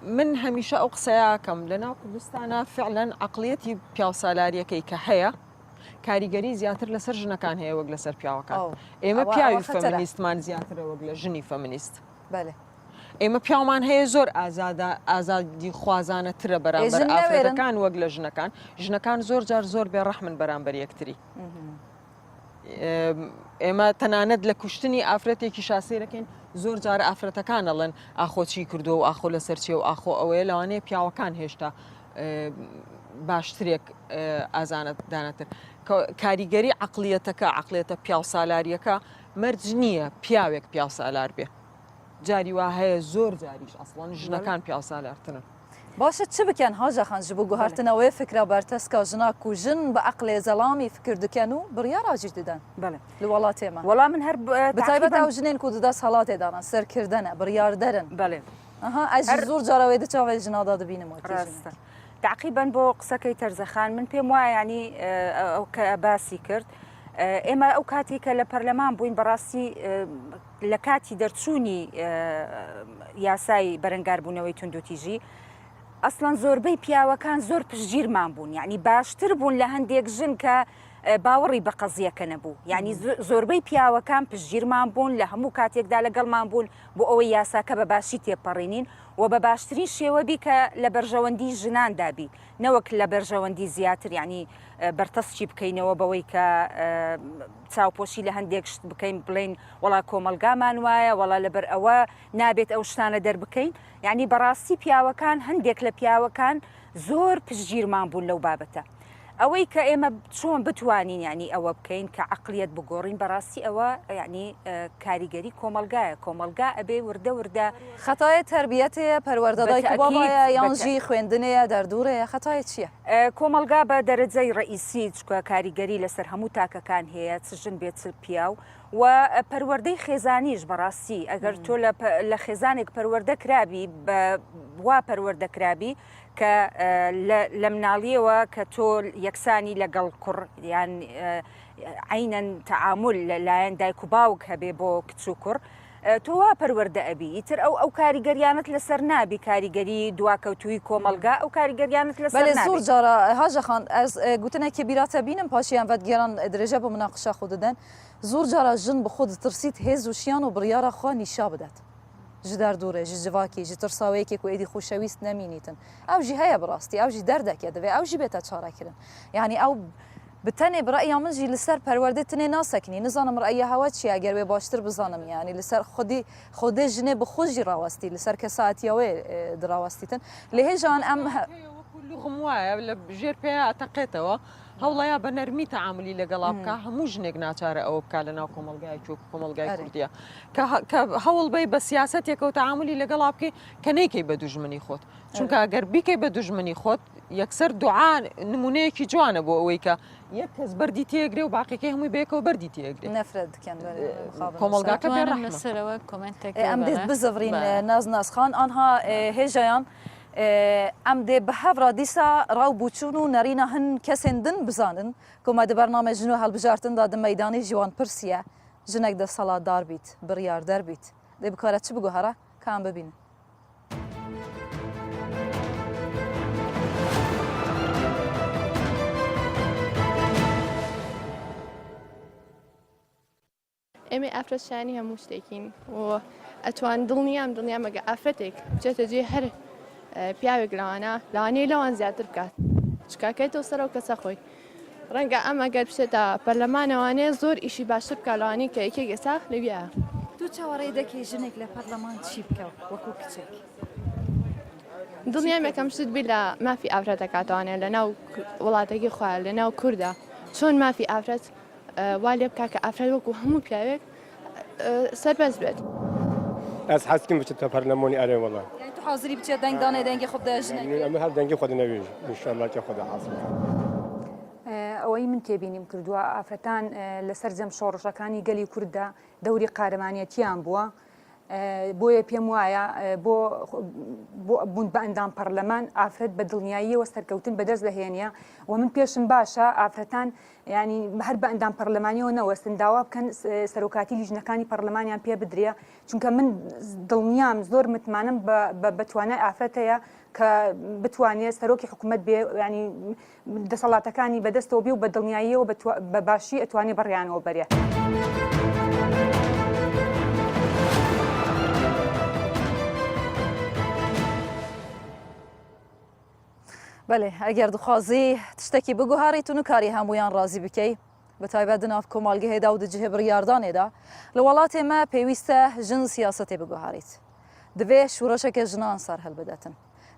S6: من هەمیشە ئەو قسەیە ئەکەم لەناو کوردستانا فعلەن عەقڵیەتی پیاوسالاریەکەی کە هەیە کاریگەری زیاتر لەسەر ژنەکان هەیە وەک لەسەر پیاوەکان ئێمە پیاوی فەمنیستمان زیاترە وەک لە ژنی فەمنیست ئێمە پیاومان هەیە زۆر ئازادە ئازادی خوازانە ترە بەرامبەر ئافرەتەکان وەک لە ژنەکان ژنەکان زۆر جار زۆر بێڕەحمن بەرامبەر یەکتری ئێمە تەنانەت لە کوشتنی ئافرەتێکی شاسەیرەکەین زۆر جار ئافرەتەکان ئەڵێن ئاخۆ چی کردووە و ئاخۆ لەسەر چیە و ئاخۆ ئەوەیە لەوانەیە پیاوەکان هێشتا باشترێک ئازانە داناتر کاریگەری عقلیەتەکە عقلێتە پیاوسالاریەکە مەرج نییە پیاوێک پیاوسالار بێ جاری وا هەیە زۆر جاریش ئەسڵەن ژنەکان پیاوسالارترن.
S1: باشە چ بکەن هاژە خان ji bo guhertina wê fikra berteska jina ku jin bi eqlê zelamî fikir diken û biryara jî didin
S7: Belê.
S1: li welatê me.
S7: Wela min her
S1: Bi taybet ew jinên ku di desthilatê de ne, serkirde ne, biryarder in.
S7: Belê.
S1: Aha ez jî zor cara wê di çavê jina de dibînim wekî jinek.
S7: Rast e. Teqîben bo qisekey Terzexan min pêm وایە yanî ew ke باسی کرد ئێمە ئەو کاتێک کە لە پەرلەمان بووین بەڕاستی لە کاتی دەرچوونی یاسای بەرەنگاربوونەوەی توندوتیژی ئەسڵەن زۆربەی پیاوەکان زۆر پشتگیرمان بوون یعنی باشتر بوون لە هەندێک ژن کە باوەڕی بە قەزیەکە نەبوو یعنی زۆربەی پیاوەکان پشتگیرمان بوون لە هەموو کاتێکدا لەگەڵمان بوون بۆ ئەوەی یاساکە بە باشی تێپەڕینین و بە باشترین شێوە بی کە لە بەرژەوەندی ژناندا بی نەوەک لە بەرژەوەندی زیاتر یعنی بەرتەسکی بکەینەوە بەوەی کە چاوپۆشی لە هەندێک شت بکەین بڵێین وەڵا کۆمەڵگامان وایە وەڵا لەبەر ئەوە نابێت ئەو شتانە دەربکەین یعنی بەڕاستی پیاوەکان هەندێک لە پیاوەکان زۆر پشتگیرمان بوون لەو بابەتە ئەوەی کە ئێمە چۆن بتوانین یعنی ئەوە بکەین کە عقلیت بگۆڕین بەڕاستی ئەوە یعنی کاریگەری کۆمەلگایە کۆمەلگا ئەبێ وردە وردە
S1: خەتایە تەربیەتەیە پەروەردە دایک و بابایە یان ژی خوێندنەیە دەردورەیە خەتایە چییە؟
S7: کۆمەڵگا بە دەرەجەی ڕەئیسی چونکە کاریگەری لەسەر هەموو تاکەکان هەیە چ ژن بێت چ پیاو و پەروەردەی خێزانیش بەڕاستی ئەگەر تۆ لە خێزانێک پەروەردە کرابی بە وا پەروەردە کرابی کە لە مناڵیەوە کە تۆ یەکسانی لەگەڵ کوڕ یان عینەن تەعامول لەلایەن دایک و باوک هەبێ بۆ کچ و کوڕ تۆ وا پەروەردە ئەبی ئیتر ئەو ئەو کاریگەریانەت لەسەر نابی کاریگەری دواکەوتووی کۆمەڵگا ئەو کاریگەریانت لەسەر
S1: بەلێ
S7: نابی.
S1: زۆر جارا هاژە خان ئەز گوتنەکێ بیرا تە بینم پاشی ئەم ڤەدگێران درێژە بە مناقشە خو ددەن زۆر جارا ژن بخۆ دترسیت هێز و شیان و بڕیارا خوا نیشا بدەت ji derdorê ji civakê ji tirsa wê yekê ku êdî xweşewîst nemînîtin ew jî heye bi rastî ew jî derdek e divê ew jî bête çarekirin yanî ew Bi tenê bi re'ya min jî li ser perwerdê tinê nasekinî. Nizanim re'ya hewe çi ye eger wê baştir bizanim yanî li ser xwedî xwedê jinê bi xwe jî rawestî li ser kesayetiya wê dirawestîtin. Lê hêjan em
S6: Heye wekû luxm wayە لە ژێر پێیا ئەتەقێتەوە. هەوڵەیا بە نەرمی تەعامولی لەگەڵا بکا هەموو ژنێک ناچارە ئەوە بکا لە ناو کۆمەڵگایەکی وەکو کۆمەڵگای کوردیە کە کە هەوڵ بەی بە سیاسەتێکەوە تەعامولی لەگەڵا بکەی کە نەیکەی بە دوژمنی خۆت چونکە ئەگەر بیکەی بە دوژمنی خۆت یەکسەر دوعا نمونەیەکی جوانە بۆ ئەوەی کە یەک کەس بەردی تێگرێ و باقیەکەی هەمووی بەیەکەوە بەردی تێگرێ
S1: نەفرەت دکەن
S6: کۆمەڵگاکە بێ ڕەحمە.
S5: لەسەرەوە کۆمێنتێک
S1: ئەم دێت بزڤرین ناز نازخان ئانها هێژایان ئەم دێ bi hev re dîsa raw bûçûn û nerîna hin kesên din bizanin ku me di bername jin û hilbijartin de di meydanê jî wan pirsiye jinek desthilatdar bît, biryarder bît dê bikare çi biguhere ka em bibînin.
S8: ئێمەی ئافرەت شایانی هەموو شتێکین و ئەتوان دڵنیام دڵنیام ئەگە ئافرەتێک بچێتە جێ هەر پیاوێک لەوانە لەوانەیە لەوان زیاتر بکات چکاکەیتەوە سەر ئەو کەسە خۆی ڕەنگە ئەم ئەگەر بچێتە پەرلەمانەوانەیە زۆر ئیشی باشتر بکات لەوانەیە کە یەکێک ئێستا لەویایە.
S1: تۆ چاوەڕێی دەکەی ژنێک لە پەرلەمان چی بکا وەکو کچێک؟
S8: دڵنیام یەکەم شت بیر لە مافی ئافرەت دەکاتەوانێ لە ناو وڵاتەکەی خۆیان لە ناو کوردە چۆن مافی ئافرەت وا لێ بکا کە ئافرەت وەکو هەموو پیاوێک سەربەست بێت.
S9: ئەز حەز کم بچتە پەرلەمۆنی ئەرێ وەڵا.
S1: یانی تو حازری بچیە دەنگ دانێ دەنگی خۆ بدە ژنێک؟
S9: ئەمە هەر دەنگی خۆ دەنەوێ ئینشاللە کە خودا حازر کا.
S10: ئەوەی من تێبینیم کردووە ئافرەتان لە سەرجەم شۆڕشەکانی گەلی کورددا دەوری قارەمانێتیان بووە بۆیە پێم وایە بۆ بوون بە ئەندام پەرلەمان ئافرەت بە دڵنیاییەوە سەرکەوتن بەدەست دەهێنێ و من پێشم باشە ئافرەتان ینی هەر بە ئەندام پەرلەمانیەوە نەوەستن داوا بکەن سەرۆکاتی لیژنەکانی پەرلەمانیان پێ بدرێ چونکە من دڵنیام زۆر متمانەم بە توانای ئافرەت هەیە کە بتوانێت سەرۆکی حکوومەت بێ ینی دەسەڵاتەکانی بەدەستەوە بێ و بە دڵنیاییەوە بە باشی ئەتوانێ بەڕێیانەوە بەرێ.
S1: بەێ ئەگەر دخوازی تشتێکی بگوهاری تو نکاری هەمویان ڕازی بکەی بە تایبەت دناف کۆمەڵگەهێدا و دجهێ بڕیاردانێدا لە وڵاتێ مە پێویستە ژن سیاسەتێ بگوهاریت divê şoreşeke jinan ser hilbidetin.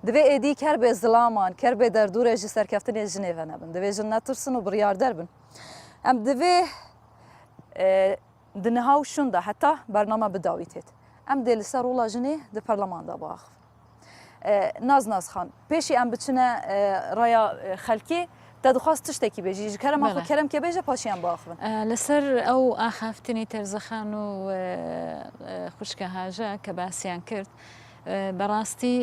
S1: Divê êdî ker bê zilaman, ker bê derdûrê ji serkeftinê jinê ve nebin. Divê jin netirsin û biryarder bin. Em divê di niha û şûn de heta bername bi dawî têt. Em dê li ser rola jinê di perleman de biaxivin. Naz Nazxan, pêşî em biçine raya xelkê, te dixwast tiştekî bêjî, ji kerema xwe kerem ke bêje paşî em biaxivin.
S5: Li ser ew axaftinê Terzixan û xwişka Haja ke basiyan kird, بە ڕاستی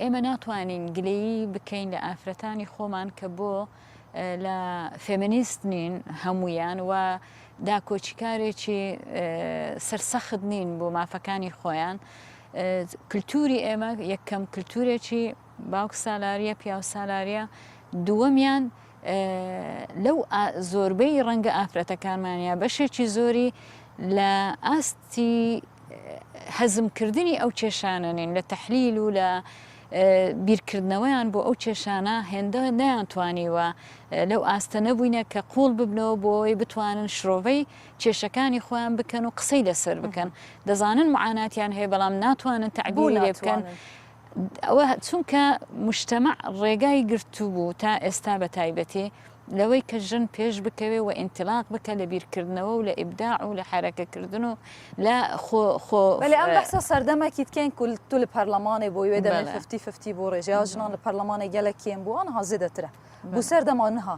S5: ئێمە ناتوانین گلەیی بکەین لە ئافرەتانی خۆمان کە بۆ لە فێمینیست نین هەمویان و داکۆکیکارێکی سەرسەخت نین بۆ مافەکانی خۆیان کلتوری ئێمە یەکەم کلتورێکی باوک سالاریە پیاو سالاریە دووەمیان لەو زۆربەی ڕەنگە ئافرەتەکانمان یا بەشێکی زۆری لە ئاستی هەزمکردنی ئەو کێشانە نین لە تەحلیل و لە بیرکردنەوەیان بۆ ئەو کێشانە هێندە نەیانتوانیوە لەو ئاستە نەبووینە کە قوڵ ببنەوە بۆ ئەوەی بتوانن شرۆڤەی کێشەکانی خۆیان بکەن و قسەی لەسەر بکەن دەزانن معاناتیان هەیە بەڵام ناتوانن تەعبیری لێ بکەن ئەوە چونکە مجتەمع ڕێگای گرتووبوو تا ئێستا بە تایبەتی لەوەی کە ژن پێش بکەوێ و ئینتلاق بکە لە بیرکردنەوە و لە ئیبداع و لە حەرەکەکردن و لە خۆ خۆ
S1: بەلێ ئەم بەحسە سەردەمەکی دکەین کو تو لە پەرلەمانێ بۆی وێ دەمێ fifty fifty بۆ ڕێژەیا ژنان لە پەرلەمانێ گەلەک کێم بوو ئەنها زێدەترە بوو سەردەما نها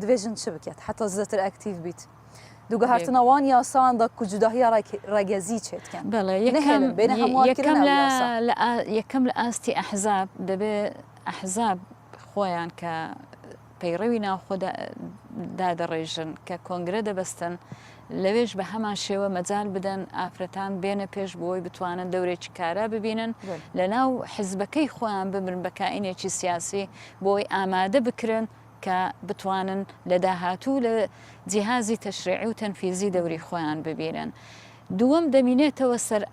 S1: divê jin çi biket heta zêdetir aktîv bît دوگەهاتنا وان یاسان da ku cudahiya ڕەگەزی çêdikin
S5: بەڵێ یەکەم
S1: بێنە هەموارکردن
S5: یەکەم
S1: ئەو
S5: لە
S1: یاسا.
S5: لە یەکەم لە ئاستی ئەحزاب دەبێ ئەحزاب خۆیان کە پەیڕەوی ناوخۆ دادەڕێژن کە کۆنگرە دەبەستن لەوێش بە هەمان شێوە مەجال بدەن ئافرەتان بێنە پێش بۆی بتوانن دەورێکی کارا ببینن لە ناو حزبەکەی خۆیان ببن بە کائینێکی سیاسی بۆی ئامادە بکرن کە بتوانن لە داهاتوو لە جیهازی تەشریعی و تەنفیزی دەوری خۆیان ببینن دووەم دەمینێتەوە سەر.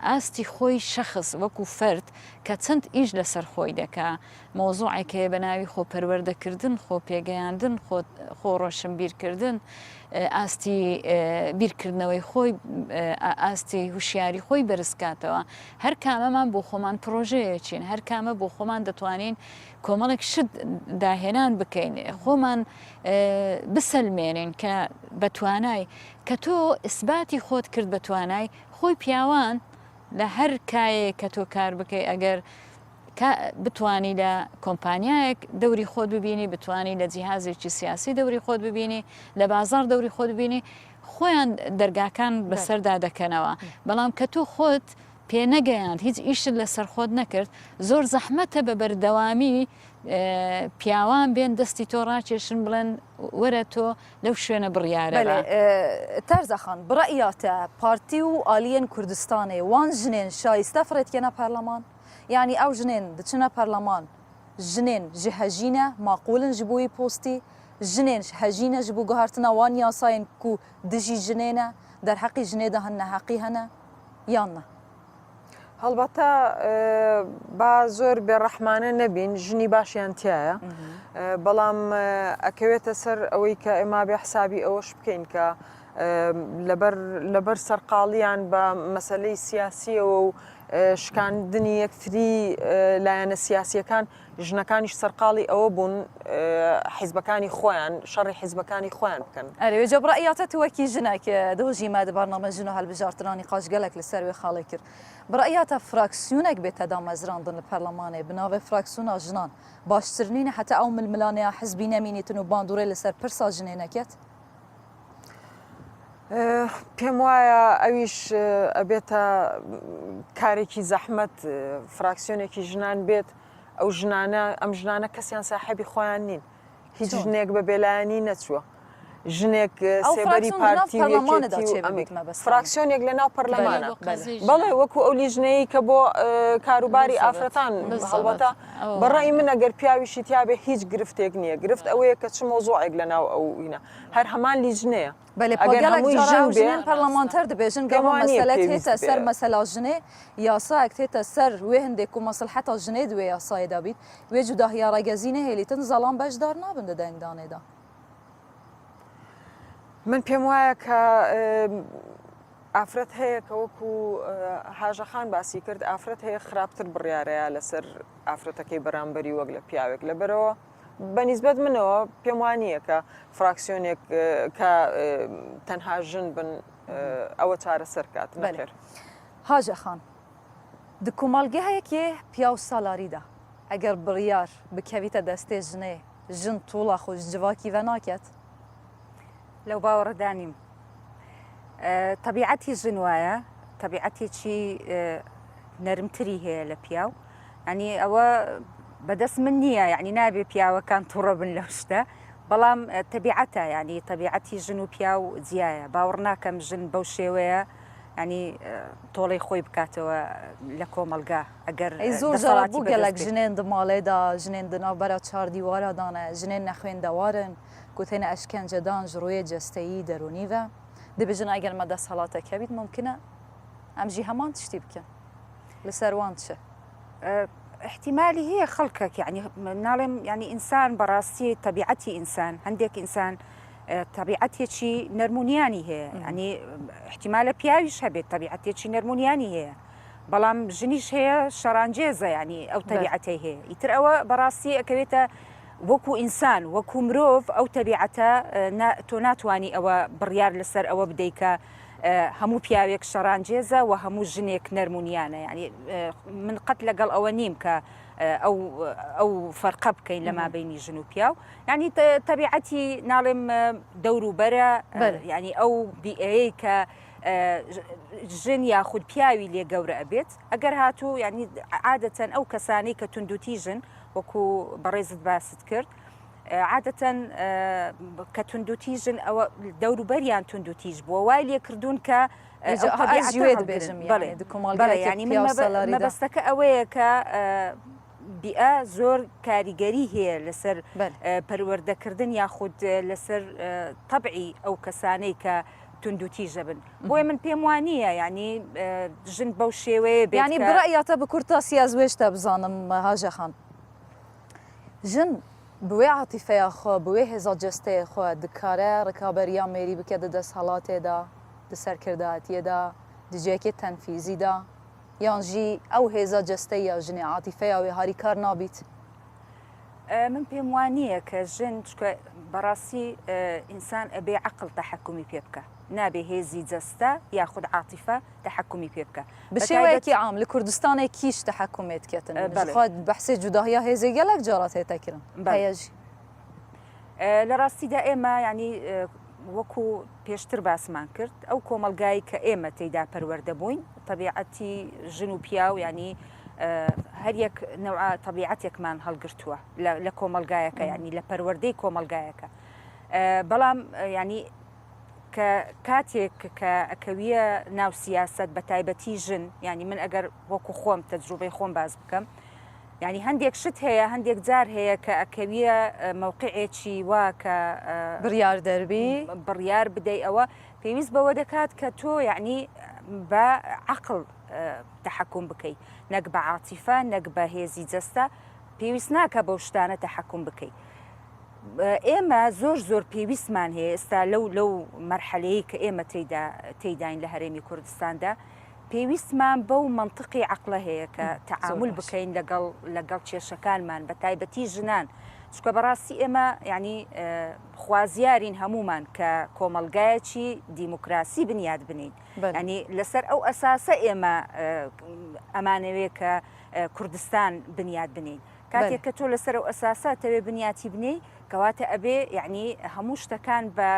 S5: ئاستی خۆی شەخس وەکو فەرد کە چەند ئیش لەسەر خۆی دەکا، مەوزوعێک هەیە بە ناوی خۆ پەروەردەکردن، خۆ پێگەیاندن، خۆ خۆ ڕۆشنبیرکردن، ئاستی بیرکردنەوەی خۆی، ئاستی هوشیاری خۆی بەرز کاتەوە. هەر کامەمان بۆ خۆمان پڕۆژەیەکین، هەر کامە بۆ خۆمان دەتوانین کۆمەڵێک شت داهێنان بکەین، خۆمان بسەلمێنین کە بە توانای، کە تۆ ئیسباتی خۆت کرد بە توانای، خۆی پیاوان لە هەر کایەیەک کە تۆ کار بکەی ئەگەر بتانی لە کۆمپانیایەک دەوری خۆت ببینی بتانی لە جیهازێکی سیاسی دەوری خۆت ببینی لە بازار دەوری خۆت ببینی خۆیان دەرگاکان بەسەردا دەکەنەوە بەڵام کە تۆ خۆت پێنەگەیاند هیچ ئیشت لەسەر خۆت نەکرد زۆر زەحمەتە بە بەردەوامی پیاوان بێن دەستی تۆ ڕاکێشن بڵێن وەرە تۆ لەو شوێنە بڕیارە
S1: بەلێ تەرزە خان بڕەیا تە پارتی و ئالیێن کوردستانێ وان ژنێن شایستە فڕێ دکەنە پەرلەمان یانی ئەو ژنێن دچنە پەرلەمان ژنێن ژ هەژینە ماقولن ژ بۆیی پۆستی ژنێن هەژینە ژ بۆ گوهەرتنا وان یاسایên کو دژی ژنێنە دەرهەقی ژنێ دا هەن نەهەقی هەنە یان نە؟
S6: هەڵبەتە با زۆر بێڕەحمانە نەبین ژنی باشیان تایە بەڵام ئەکەوێتە سەر ئەوەی کە ئێمە بێ حسابی ئەوەش بکەین کە لەبەر لەبەر سەرقاڵیان بە مەسلەی سیاسیەوە و شکاندنی یەکتری لایەنە سیاسیەکان ژنەکانیش سەرقاڵی ئەوە بوون حیزبەکانی خۆیان شەڕی حیزبەکانی خۆیان بکەن.
S1: ئەرێ وێجا بڕەئیا تە تو وەکی ژنەک دۆژی مە د بەرنامە ژن و هەلبژارتنا نیقاش گەلەک li ser wê xalê kir. بڕەئیا تە فراکسیونەک بێتە دامەزراندن li پەرلەمانێ bi navê فراکسیونا ژنان باشتر نینە هەتا ئەو ململانێیا حزبی نەمینیتن و باندورێ li ser pirsa jinê neket؟
S6: پێم وایە ئەویش ئەبێتە کارێکی زەحمەت فراکسیۆنێکی ژنان بێت ئەو ژنانە ئەم ژنانە کەسیان ساحێبی خۆیان نین هیچ ژنێک بە بێلایەنی نەچووە ژنێک سێبەری پارتی و یەکێتی و ئەمێک فراکسیۆنێک لە ناو پەرلەمانە بەڵێ وەکو ئەو لیژنەیە کە بۆ کاروباری ئافرەتان هەڵبەتە بەڕای من ئەگەر پیاویشی تیاابێ هیچ گرفتێک نییە گرفت ئەوەیە کە چ مۆزۆعێک لە ناو ئەو وینە هەر هەمان لیژنەیە.
S1: بەلێ
S6: ئەگەر
S1: gelek
S6: هەمووی
S1: جارا
S6: ژن
S1: ئەو
S6: بێ
S1: ژنێن پەرلەمانتەر دبێژن
S6: پێم
S1: گەڤ
S6: وا نییە
S1: مەسەلە
S6: پێویست
S1: تێتە
S6: بێ.
S1: سەر مەسەلا ژنێ یاسایەک تێتە سەر وێ هندێک کو مەسلحەتا ژنێ د وێ یاسایێ دا بیت وێ جوداهیا ڕەگەزی نەهێلیتن زەڵام بەشدار نابن د دەنگدانێ دا.
S6: من پێم وایە کە ئافرەت هەیە کە وەکو هاژە خان باسی کرد ئافرەت هەیە خراپتر بڕیارەیە لەسەر ئافرەتەکەی بەرامبەری وەک لە پیاوێک لەبەرەوە بە نیسبەت منەوە پێم وا نییە کە فراکسیۆنێک کە تەنها ژن بن ئەوە چارەسەر کات نەخێر.
S1: هاژە خان، di komalgehekê piyawsalarî de eger biryar bikevîte destê jinê, jin tola xwe ji civakî venaket?
S7: لەو باوەڕەدا نیم. تەبیعەتی ژن وایە، تەبیعەتێکی نەرمتری هەیە لە پیاو. ینی ئەوە بەدەست من نییە یعنی نابێ پیاوەکان تووڕە بن لەو شتە بەڵام تەبیعەتە ینی تەبیعەتی ژن و پیاو جیایە باوەڕ ناکەم ژن بەو شێوەیە ینی تۆڵەی خۆی بکاتەوە لە کۆمەلگا ئەگەر
S1: ئەی زۆر جارە بوو گەلەک ژنێن di malê de jinên di navbera çar dîwara de ne jinên nexwêndewarin ku têne eşkencedan ji rûyê cesteyî derûnî ve dibêjin eger me desthilatek hebît mumkin e em jî heman tiştî bikin. Li ser wan çi؟
S7: احتیمالی هەیە خەڵکەک یعنی ناڵێم یعنی ئینسان بەڕاستی تەبیعەتی ئینسان هەندێک ئینسان تەبیعەتێکی نەرمونیانی هەیە ینی احتیمالە پیاویش هەبێت تەبیعەتێکی نەرمونیانی هەیە بەڵام ژنیش هەیە شەڕانجێزە ینی ئەو تەبیعەتەی هەیە ئیتر ئەوە بەڕاستی ئەکەوێتە وەکو ئینسان وەکو مرۆڤ ئەو تەبیعەتە تۆ ناتوانانی ئەوە بڕیار لەسەر ئەوە بدەیت کە هەموو پیاوێک شەڕانجێزە و هەموو ژنێک نەرم و نیانە یعنی من قەت لەگەڵ ئەوە نیم کە ئەو ئەو فەرقە بکەین لە مابینی ژن و پیاو یعنی تەبیعەتی ناڵێم دەوروبەرە یعنی ئەو بیئەیە کە ژن یاخود پیاوی لێ گەورە ئەبێت ئەگەر هاتوو یعنی عادەتەن ئەو کەسانەی کە توندوتیژن وەکو بەڕێزت باست کرد عادەتەن کە توندوتیژن ئەوە دەوروبەریان توندوتیژ بووە وای لێ کردوون کە مەبەستەکە ئەوەیە کە بیئە زۆر کاریگەری هەیە لەسەر پەروەردەکردن یاخود لەسەر تەبعی ئەو کەسانەی کە. توندوتیژە بن بۆیە من پێم وانییە یعنی ژن بەو شێوەیە بێت
S1: یعنی بڕەیاتە بە کورتاسی ئەز وێشتە بزانم هاژە خان ژن بوێ عاتیفەیا خۆ بوێ هێزا جەستەیە خۆ دکارە ڕکابەریا مێری بکە دە دەسهەڵاتێدا دە سەرکردایەتیەدا دجێکێ تەنفیزیدا یان ژی ئەو هێزا جەستەیە ژنێ عاتیفەیا وێ هاریکار نابیت؟
S7: من پێم وا نییە کە ژن چکە بەڕاستی ئینسان ئەبێ عقل تەحکومی پێ بکە نابێ هێزی جەستە یاخود عاتیفە تەحکومی پێ بکە
S1: بە شێوەیەکی عام لە کوردستانێ کیش تەحکومێت کەتن خوا بەحسێ جوداهیا هێزێ گەلەک جارات هێتە کرن هەیە ژی.
S7: لە ڕاستیدا ئێمە ینی وەکو پێشتر باسمان کرد ئەو کۆمەڵگای کە ئێمە تێیدا پەروەردە بووین تەبیعەتی ژن و پیاو ینی هەریەک نەوە تەبیعەتێکمان هەڵگرتووە لە کۆمەلگایەکە ینی لە پەروەردەی کۆمەلگایەکە بەڵام ینی کە کاتێک کە ئەکەویە ناو سیاست بە تایبەتی ژن ینی من ئەگەر وەکو خۆم تەجروبەی خۆم باز بکەم یانی هەندێک شت هەیە هەندێک جار هەیە کە ئەکەویە مەوقعێکی وا کە
S1: بڕیار دەربی
S7: بڕیار بدەی ئەوە پێویست بەوە دەکات کە تۆ یعنی بە عقل تحکم بکەی نەک بە عاتیفە نەک بە هێزی جەستە پێویست ناکە بەو شتانە تحکم بکەی ئێمە زۆر زۆر پێویستمان هەیە ئێستا لەو لەو مەرحەلەیە کە ئێمە تێیدا تێیداین لە هەرێمی کوردستاندا پێویستمان بەو مەنتقی عەقڵە هەیە کە تەعامول بکەین لەگەڵ لەگەڵ کێشەکانمان بە تایبەتی ژنان چونکە بەڕاستی ئێمە یعنی خوازیارین هەمومان کە کۆمەڵگایەکی دیموکراسی بنیات بنین ینی لەسەر ئەو ئەساسە ئێمە ئەمانەوێ کە کوردستان بنیات بنین کاتێک کە تۆ لەسەر ئەو ئەساسە تەوێ بنیاتی بنێی کەواتە ئەبێ یەعنی هەموو شتەکان بە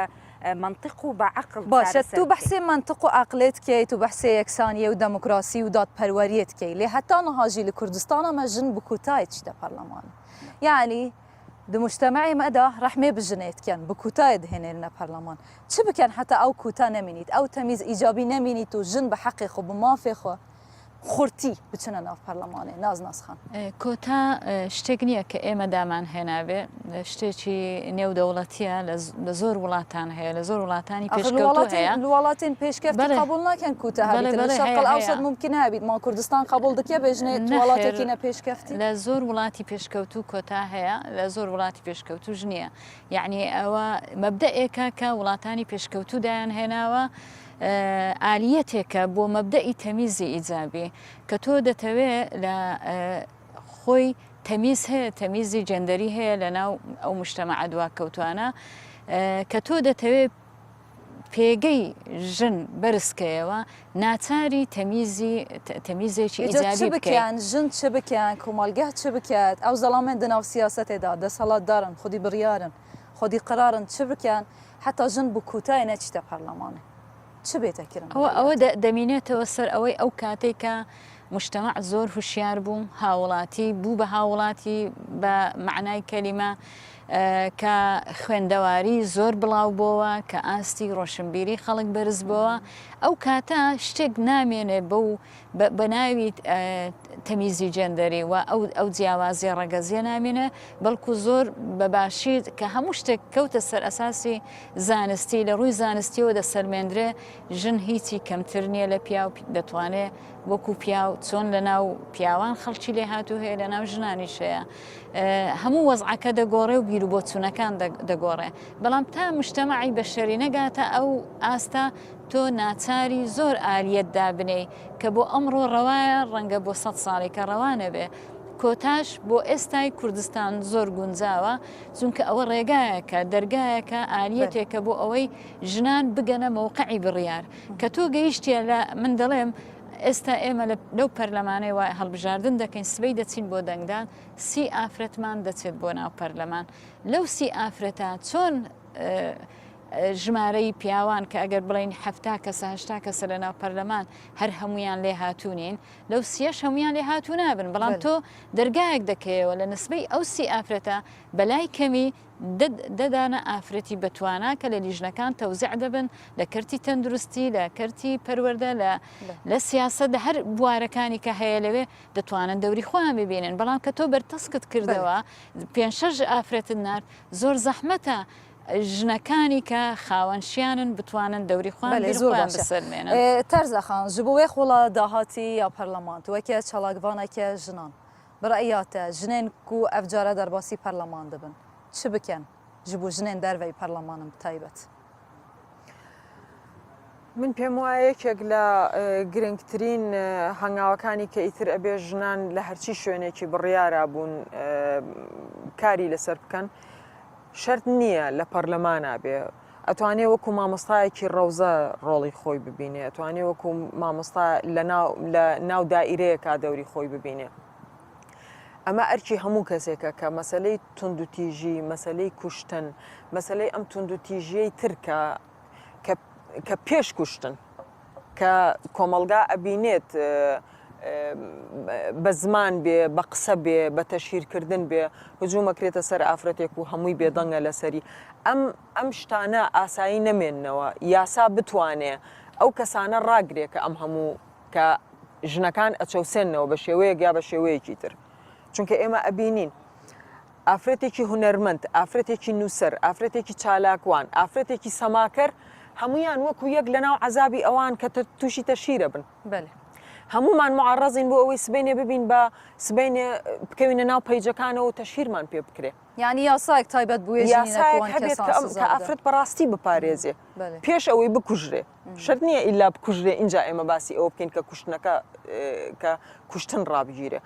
S7: مەنتق و بە عەقڵ
S1: باشە
S7: چارەسەر
S1: تو
S7: بکەی.
S1: بەحسێ مەنتق و عەقلێ دکەی تو بەحسێ یەکسانیێ و دەموکراسی و دادپەروەریێ دکەی لێ هەتا نها ژی لە کوردستانا مە ژن bi کوتایê چیتە پەرلەمانێ یەعنی di مجتەمەعê me de rehmê bi jinê dikin bi kotayê dihênêrine پەرلەمان چ بکەن heta ew kota nemînît ew temîz îcabî nemînît û jin bi heqê xwe bi mafê xwe خورتی بچنە ناو پەرلەمانێ ناز ناسخان.
S5: کۆتا شتێک نییە کە ئێمە دامان هێنابێ شتێکی نێودەوڵەتیە لە زۆر وڵاتان هەیە لە زۆر وڵاتانی پێشکەوتوو هەیە
S1: وڵاتین پێشکەفتی قبول ناکەن کوتا هەبێت لە شەرق الأوسط ممکن هەبیت ما کوردستان قبول دکێ بێژنێ وڵاتێکی نە پێشکەفتی
S5: لە زۆر وڵاتی پێشکەوتوو کۆتا هەیە لە زۆر وڵاتی پێشکەوتوش نییە یعنی ئەوە مەبدەئێکە کە وڵاتانی پێشکەوتوو دایان هێناوە ئالیەتێکە بۆ مەبدەئی تەمیزی ئیجابی کە تۆ دەتەوێ لە خۆی تەمیز هەیە تەمیزی جێندەری هەیە لە ناو ئەو مشتەمەعە دواکەوتوانە کە تۆ دەتەوێ پێگەی ژن بەرزکەیەوە ناچاری تەمیزی تەمیزێکی ئیجابی بکەی.
S1: ژن چ بکەن کۆمەڵگە چ بکات ئەو زەڵامێن دە ناو سیاسەتێدا دەسەڵاتدارن خودی بڕیارن خودی قەرارن چ بکەن حەتا ژن بو کوتایە نەچیتە پەرلەمانێ چ بێتە کرن
S5: ئەوە ئەوە دەمینێتەوە سەر ئەوەی ئەو کاتەی کە مجتمع زۆر هوشیار بوو هاوڵاتی بوو بە هاوڵاتی بە مەعنای کەلیمە کە خوێندەواری زۆر بڵاو بۆوە کە ئاستی ڕۆشنبیری خەڵک بەرز بۆوە ئەو کاتە شتێک نامێنێ بەو بە ناوی تەمیزی جێندەری و ئەو ئەو جیاوازیە ڕەگەزیە نامێنێ بەڵکو زۆر بە باشی کە هەموو شتێک کەوتە سەر ئەساسی زانستی لە ڕووی زانستیەوە دەسەلمێندرێ ژن هیچی کەمتر نییە لە پیاو دەتوانێ وەکو پیاو چۆن لە ناو پیاوان خەڵکی لێهاتوو هەیە لە ناو ژنانیش هەیە هەموو وەزعەکە دەگۆڕێ و بیروبۆچوونەکان دەگۆڕێ بەڵام تا مجتەمەعی بەشەری نەگاتە ئەو ئاستە تۆ ناچاری زۆر ئالیەت دابنێی کە بۆ ئەمڕۆ ڕەوایە ڕەنگە بۆ سەد ساڵی کە ڕەوا نەبێ. کۆتاش بۆ ئێستای کوردستان زۆر گونجاوە چونکە ئەوە ڕێگایەکە، دەرگایەکە، ئالیەتێکە بۆ ئەوەی ژنان بگەنە مەوقعی بڕیار. کە تۆ گەیشتیە لە من دەڵێم ئێستا ئێمە لەو پەرلەمانەی وا هەڵبژاردن دەکەین سبەی دەچین بۆ دەنگدان سی ئافرەتمان دەچێت بۆ ناو پەرلەمان لەو سی ئافرەتە چۆن ژمارەی پیاوان کە ئەگەر بڵێین 70 کەسە 80 کەسە لە ناو پەرلەمان هەر هەمویان لێ هاتوونین لەو سیەش هەمویان لێ هاتوو نابن بەڵام تۆ دەرگایەک دەکەیەوە لە نسبەی ئەو سی ئافرەتە بەلای کەمی دەدانە ئافرەتی بەتوانا کە لە لیژنەکان تەوزیع دەبن لە کەرتی تەندروستی لە کەرتی پەروەردە لە لە سیاسەت لە هەر بوارەکانی کە هەیە لەوێ دەتوانن دەوری خۆیان ببینن بەڵام کە تۆ بەرتەسکت کردەوە پێنج شەش ئافرەتت نارد زۆر زەحمەتە. ژنەکانی کە خاوەن شیانن بتوانن دەوری خۆیان
S1: بەلێ
S5: بیری
S1: زۆر
S5: خۆیان
S1: باشە
S5: بسەلمێنن.
S1: تەرزە خان ji bo wê xola dahatî ya perleman tu weke çalakvaneke jinan bi reya te jinên ku ev care derbasî perleman dibin çi bikin ji bo jinên derveyî perlemanin bi taybet?
S6: من پێم وایە یەکێک لە گرنگترین هەنگاوەکانی کە ئیتر ئەبێ ژنان لە هەرچی شوێنێکی بڕیارا بوون کاری لەسەر بکەن شەرت نییە لە پەرلەمانا بێ ئەتوانێ وەکو مامۆستایەکی ڕەوزە ڕۆڵی خۆی ببینێ ئەتوانێ وەکو مامۆستا لە ناو دائیرەیەکا دەوری خۆی ببینێ ئەمە ئەرکی هەموو کەسێکە کە مەسلەی توندوتیژی مەسلەی کوشتن مەسلەی ئەم توندوتیژیەی ترکە کە پێش کوشتن کە کۆمەڵگا ئەبینێت بە زمان بێ بە قسە بێ بە تەشهیرکردن بێ هجوومەکرێتە سەر ئافرەتێک و هەمووی بێدەنگە لەسەری ئەم ئەم شتانە ئاسایی نەمێننەوە یاسا بتوانێ ئەو کەسانە ڕاگرێ کە ئەم هەموو کە ژنەکان ئەچەوسێننەوە بە شێوەیەک یا بە شێوەیەکی تر چونکە ئێمە ئەبینین ئافرەتێکی هونەرمەند، ئافرەتێکی نووسەر، ئافرەتێکی چالاکوان، ئافرەتێکی سەماکەر، هەموویان وەکو یەک لەناو عەزابی ئەوان کە تووشی تەشهیرە بن.
S1: بەلێ.
S6: هەموومان موعەڕەزین بۆ ئەوەی سبەینێ ببین بە سبەینێ بکەوینە ناو پەیجەکانەوە و تەشهیرمان پێ بکرێ.
S1: یانی یاسایەک تایبەت بوێ ژنینە
S6: یاسایەک
S1: کوان
S6: هەبێت
S1: کەسان
S6: کە ئەم
S1: سزا
S6: کە
S1: بدەن.
S6: ئافرەت بەڕاستی بپارێزێ
S1: بەلێ.
S6: پێش ئەوەی بکوژرێ. شەرت نییە ئیلا بکوژرێ ئینجا ئێمە باسی ئەوە بکەین کە کوشتنەکە کە کوشتن ڕابگیرێ.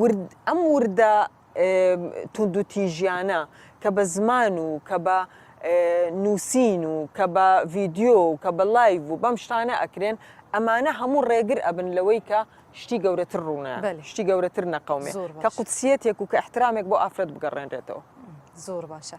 S6: ورد ئەم وردە توندوتیژیانە کە بە زمان و کە بە نووسین و کە بە ڤیدیۆ و کە بە لایڤ و بەم شتانە ئەکرێن ئەمانە هەموو ڕێگر ئەبن لەوەی کە شتی گەورەتر ڕوونە شتی گەورەتر نەقەومێ کە قودسیەتێک و کە ئیحترامێک بۆ ئافرەت بگەڕێنرێتەوە.
S1: زۆر باشە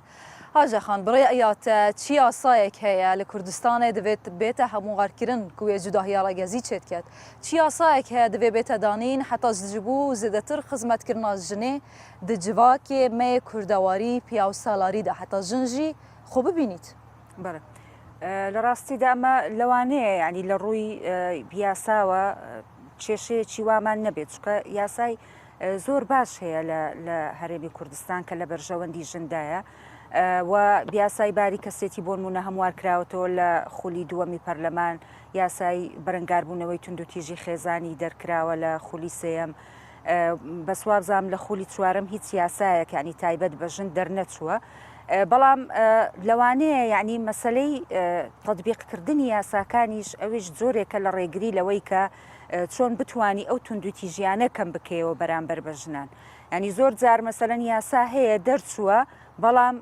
S1: هاژە خان بڕێ ئەیاتە چی یاسایەک هەیە لە کوردستانێ دەبێت بێتە هەموارکردن کوێ جوداهیا ڕەگەزی چێت کەت چی یاسایەک هەیە دەبێ بێتە دانین حتا جبوو زێدەتر خزمەتکردنا ژنێ د جڤاکێ مێ کوردەواری پیاوسالاریدا حتا ژن ژی خۆ ببینیت.
S7: بەڵێ لە ڕاستیدا ئەمە لەوانەیە یعنی لە ڕووی یاساوە کێشەیەکی وامان نەبێت چونکە یاسای زۆر باش هەیە لە هەرێمی کوردستان کە لە بەرژەوەندی ژندایە و یاسای باری کەسێتی بۆنمونە هەموار کراوەتەوە لە خولی دووەمی پەرلەمان یاسای بەرەنگاربوونەوەی توندوتیژی خێزانی دەرکراوە لە خولی سێیەم بەس وابزانم لە خولی چوارەم هیچ یاسایەک یعنی تایبەت بە ژن دەرنەچووە بەڵام لەوانەیە یعنی مەسلەی تطبیقکردنی یاساکانیش ئەویش جۆرێکە لە ڕێگری لەوەی کە چۆن بتانی ئەو توندوتیژیانە کەم بکەیەوە بەرامبەر بە ژنان ینی زۆر جار مەسەلەن یاسا هەیە دەرچووە بەڵام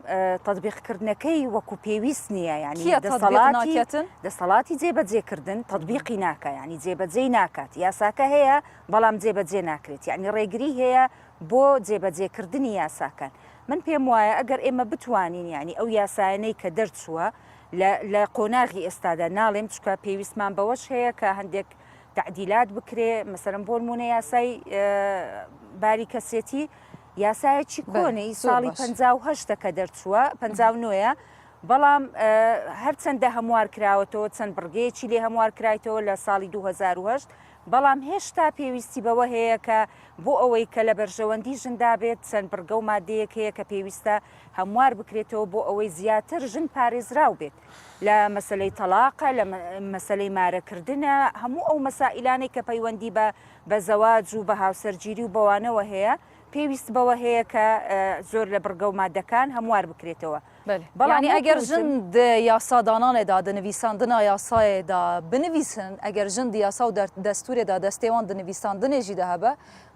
S7: تطبیقکردنەکەی وەکو پێویست نییە ینی دەسەڵاتی دەسەڵاتی جێبەجێکردن تطبیقی ناکە ینی جێبەجێی ناکات یاساکە هەیە بەڵام جێبەجێ ناکرێت یعنی ڕێگری هەیە بۆ جێبەجێکردنی یاساکان من پێم وایە ئەگەر ئێمە بتوانین یعنی ئەو یاسایانەی کە دەرچووە لە قۆناغی ئێستادا ناڵێم چکە پێویستمان بەوەش هەیە کە هەندێک تەعدیلات بکرێ مەسەلەن بۆ نمونە یاسای باری کەسێتی یاسایەکی کۆنە ئی ساڵی 58 کە دەرچووە 59 بەڵام هەرچەندە هەموار کراوەتەوە چەند بڕگەیەکی لێ هەموار کرایتەوە لە ساڵی 2010 بەڵام هێشتا پێویستی بەوە هەیە کە بۆ ئەوەی کە لە بەرژەوەندی ژندا بێت چەند بڕگە و مادەیەک هەیە کە پێویستە هەموار بکرێتەوە بۆ ئەوەی زیاتر ژن پارێزراو بێت لە مەسەلەی تەڵاقە، لە مەسەلەی مارەکردنە، هەموو ئەو مەسائیلانەی کە پەیوەندی بە بە زەواج و بە هاوسەرگیری و بەوانەوە هەیە، پێویست بەوە هەیە کە زۆر لە بڕگە و مادەکان هەموار بکرێتەوە.
S1: بەلێ.
S7: بەڵام
S1: یانی
S7: وەک
S1: ئەگەر
S7: وتم.
S1: ژن د یاسادانانێ دا، د نڤیساندنا یاسایێ دا بنڤیسن، ئەگەر ژن د یاسا و دەستوورێ دا دەستێ وان د نڤیساندنێ ژی دا هەبە،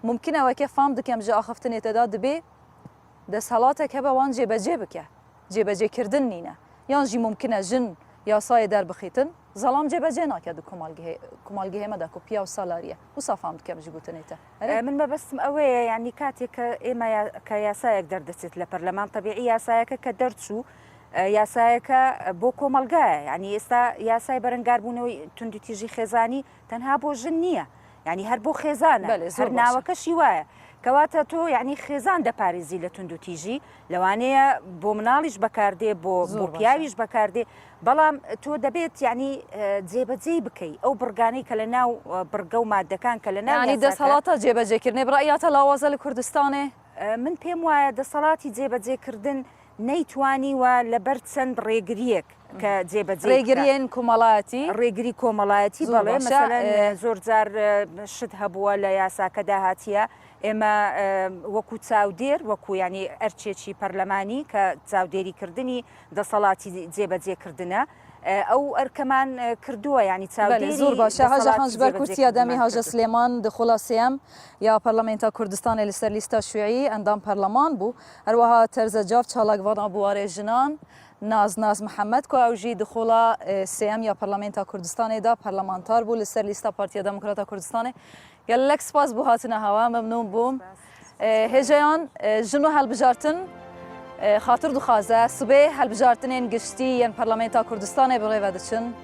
S1: مومکنە وەکێ فام دکەم ژ ئاخفتنێ تە دا دبێ دەسهەڵاتێک هەبە وان جێبەجێ بکە. جێبەجێکردن نینە. یان ژی مومکنە ژن یاسایێ دەربخیتن، زەڵام جێبەجێ ناکە د کومالگهێ مە دا کو پیاو سالاریە. وسا فام دکەم ژ گوتنێ تە. ئەرێ؟
S7: من مەبەستم ئەوەیە یانی کاتێک کە ئێمە کە یاسایەک دەردەچێت لە پەرلەمان تەبیعی یاسایەکە کە دەرچوو یاسایەکە بۆ کۆمەڵگایە یانی ئێستا یاسای بەرەنگاربوونەوەی توندوتیژی خێزانی تەنها بۆ ژن نییە یعنی هەر بۆ خێزانە هەر ناوەکەشی وایە کەواتە تۆ یعنی خێزان دەپارێزی لە توندوتیژی لەوانەیە بۆ مناڵیش بەکاردێ بۆ بۆ پیاویش بەکاردێ بەڵام تۆ دەبێت یعنی جێبەجێی بکەی ئەو بڕگانەی کە لە ناو بڕگە و مادەکان کە لە ناو
S1: ینی دەسەڵاتە جێبەجێکردنێ بڕیاتە لاوازە لە کوردستانێ
S7: من پێم وایە دەسەڵاتی جێبەجێکردن. نەیتوانیوە لەبەر چەند ڕێگرییەک کە جێبەجێی بکات.
S1: ڕێگرییەن کۆمەڵایەتی؟
S7: ڕێگری کۆمەڵایەتی
S1: زۆر
S7: بەڵێ،
S1: باشە.
S7: مەسەلەن زۆر جار شت هەبووە لە یاساکەدا هاتیە ئێمە وەکو چاودێر وەکو یانی ئەرکێکی پەرلەمانی کە چاودێریکردنی دەسەڵاتی جێبەجێکردنە ئەو ئەرکەمان کردووە یانی
S1: بەلێ
S7: چاودێری
S1: زۆر باشە هاژە خان
S7: دەسەڵاتی
S1: ji ber kursiya demê
S7: جێبەجێکردنمان
S1: هاژە
S7: کردووە.
S1: سلێمان di xula sêyem ya Parlamenta Kurdistanê li ser lîsta Şûî endam perleman bû. Herwiha Terze Caf çalakvana biwarê jinan Naz Naz Mihemed ku ew jî di xula sêyem ya Parlamenta Kurdistanê de perlemantar bû li ser lîsta Partiya Demokrata Kurdistanê. Gelek spas bo hatina hewa memnûn bûm. Hêjeyan ji nû hilbijartin xatir dixwaze sibê hilbijartinên giştî yên Parlamenta Kurdistanê bi rê ve diçin.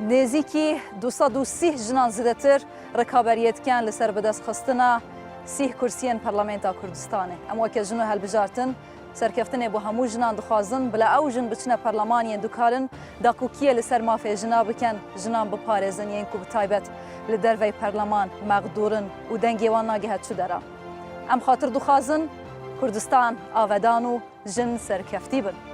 S1: Nêzîkî 230 jinan zêdetir rikaberiyê dikin li ser bidestxistina sîh kursiyên Parlamenta Kurdistanê. Em weke ji nû hilbijartin Serkeftinê bo hemû jinan dixwazin, bila ew jin biçine perleman yên dukarin dakokiyê li ser mafê jina bikin, jinan biparêzin yên ku bi taybet li dervey perleman mexdûr in û dengê wan nagihe çi dera. Em xatir dixwazin Kurdistan avedan û jin serkeftî bin.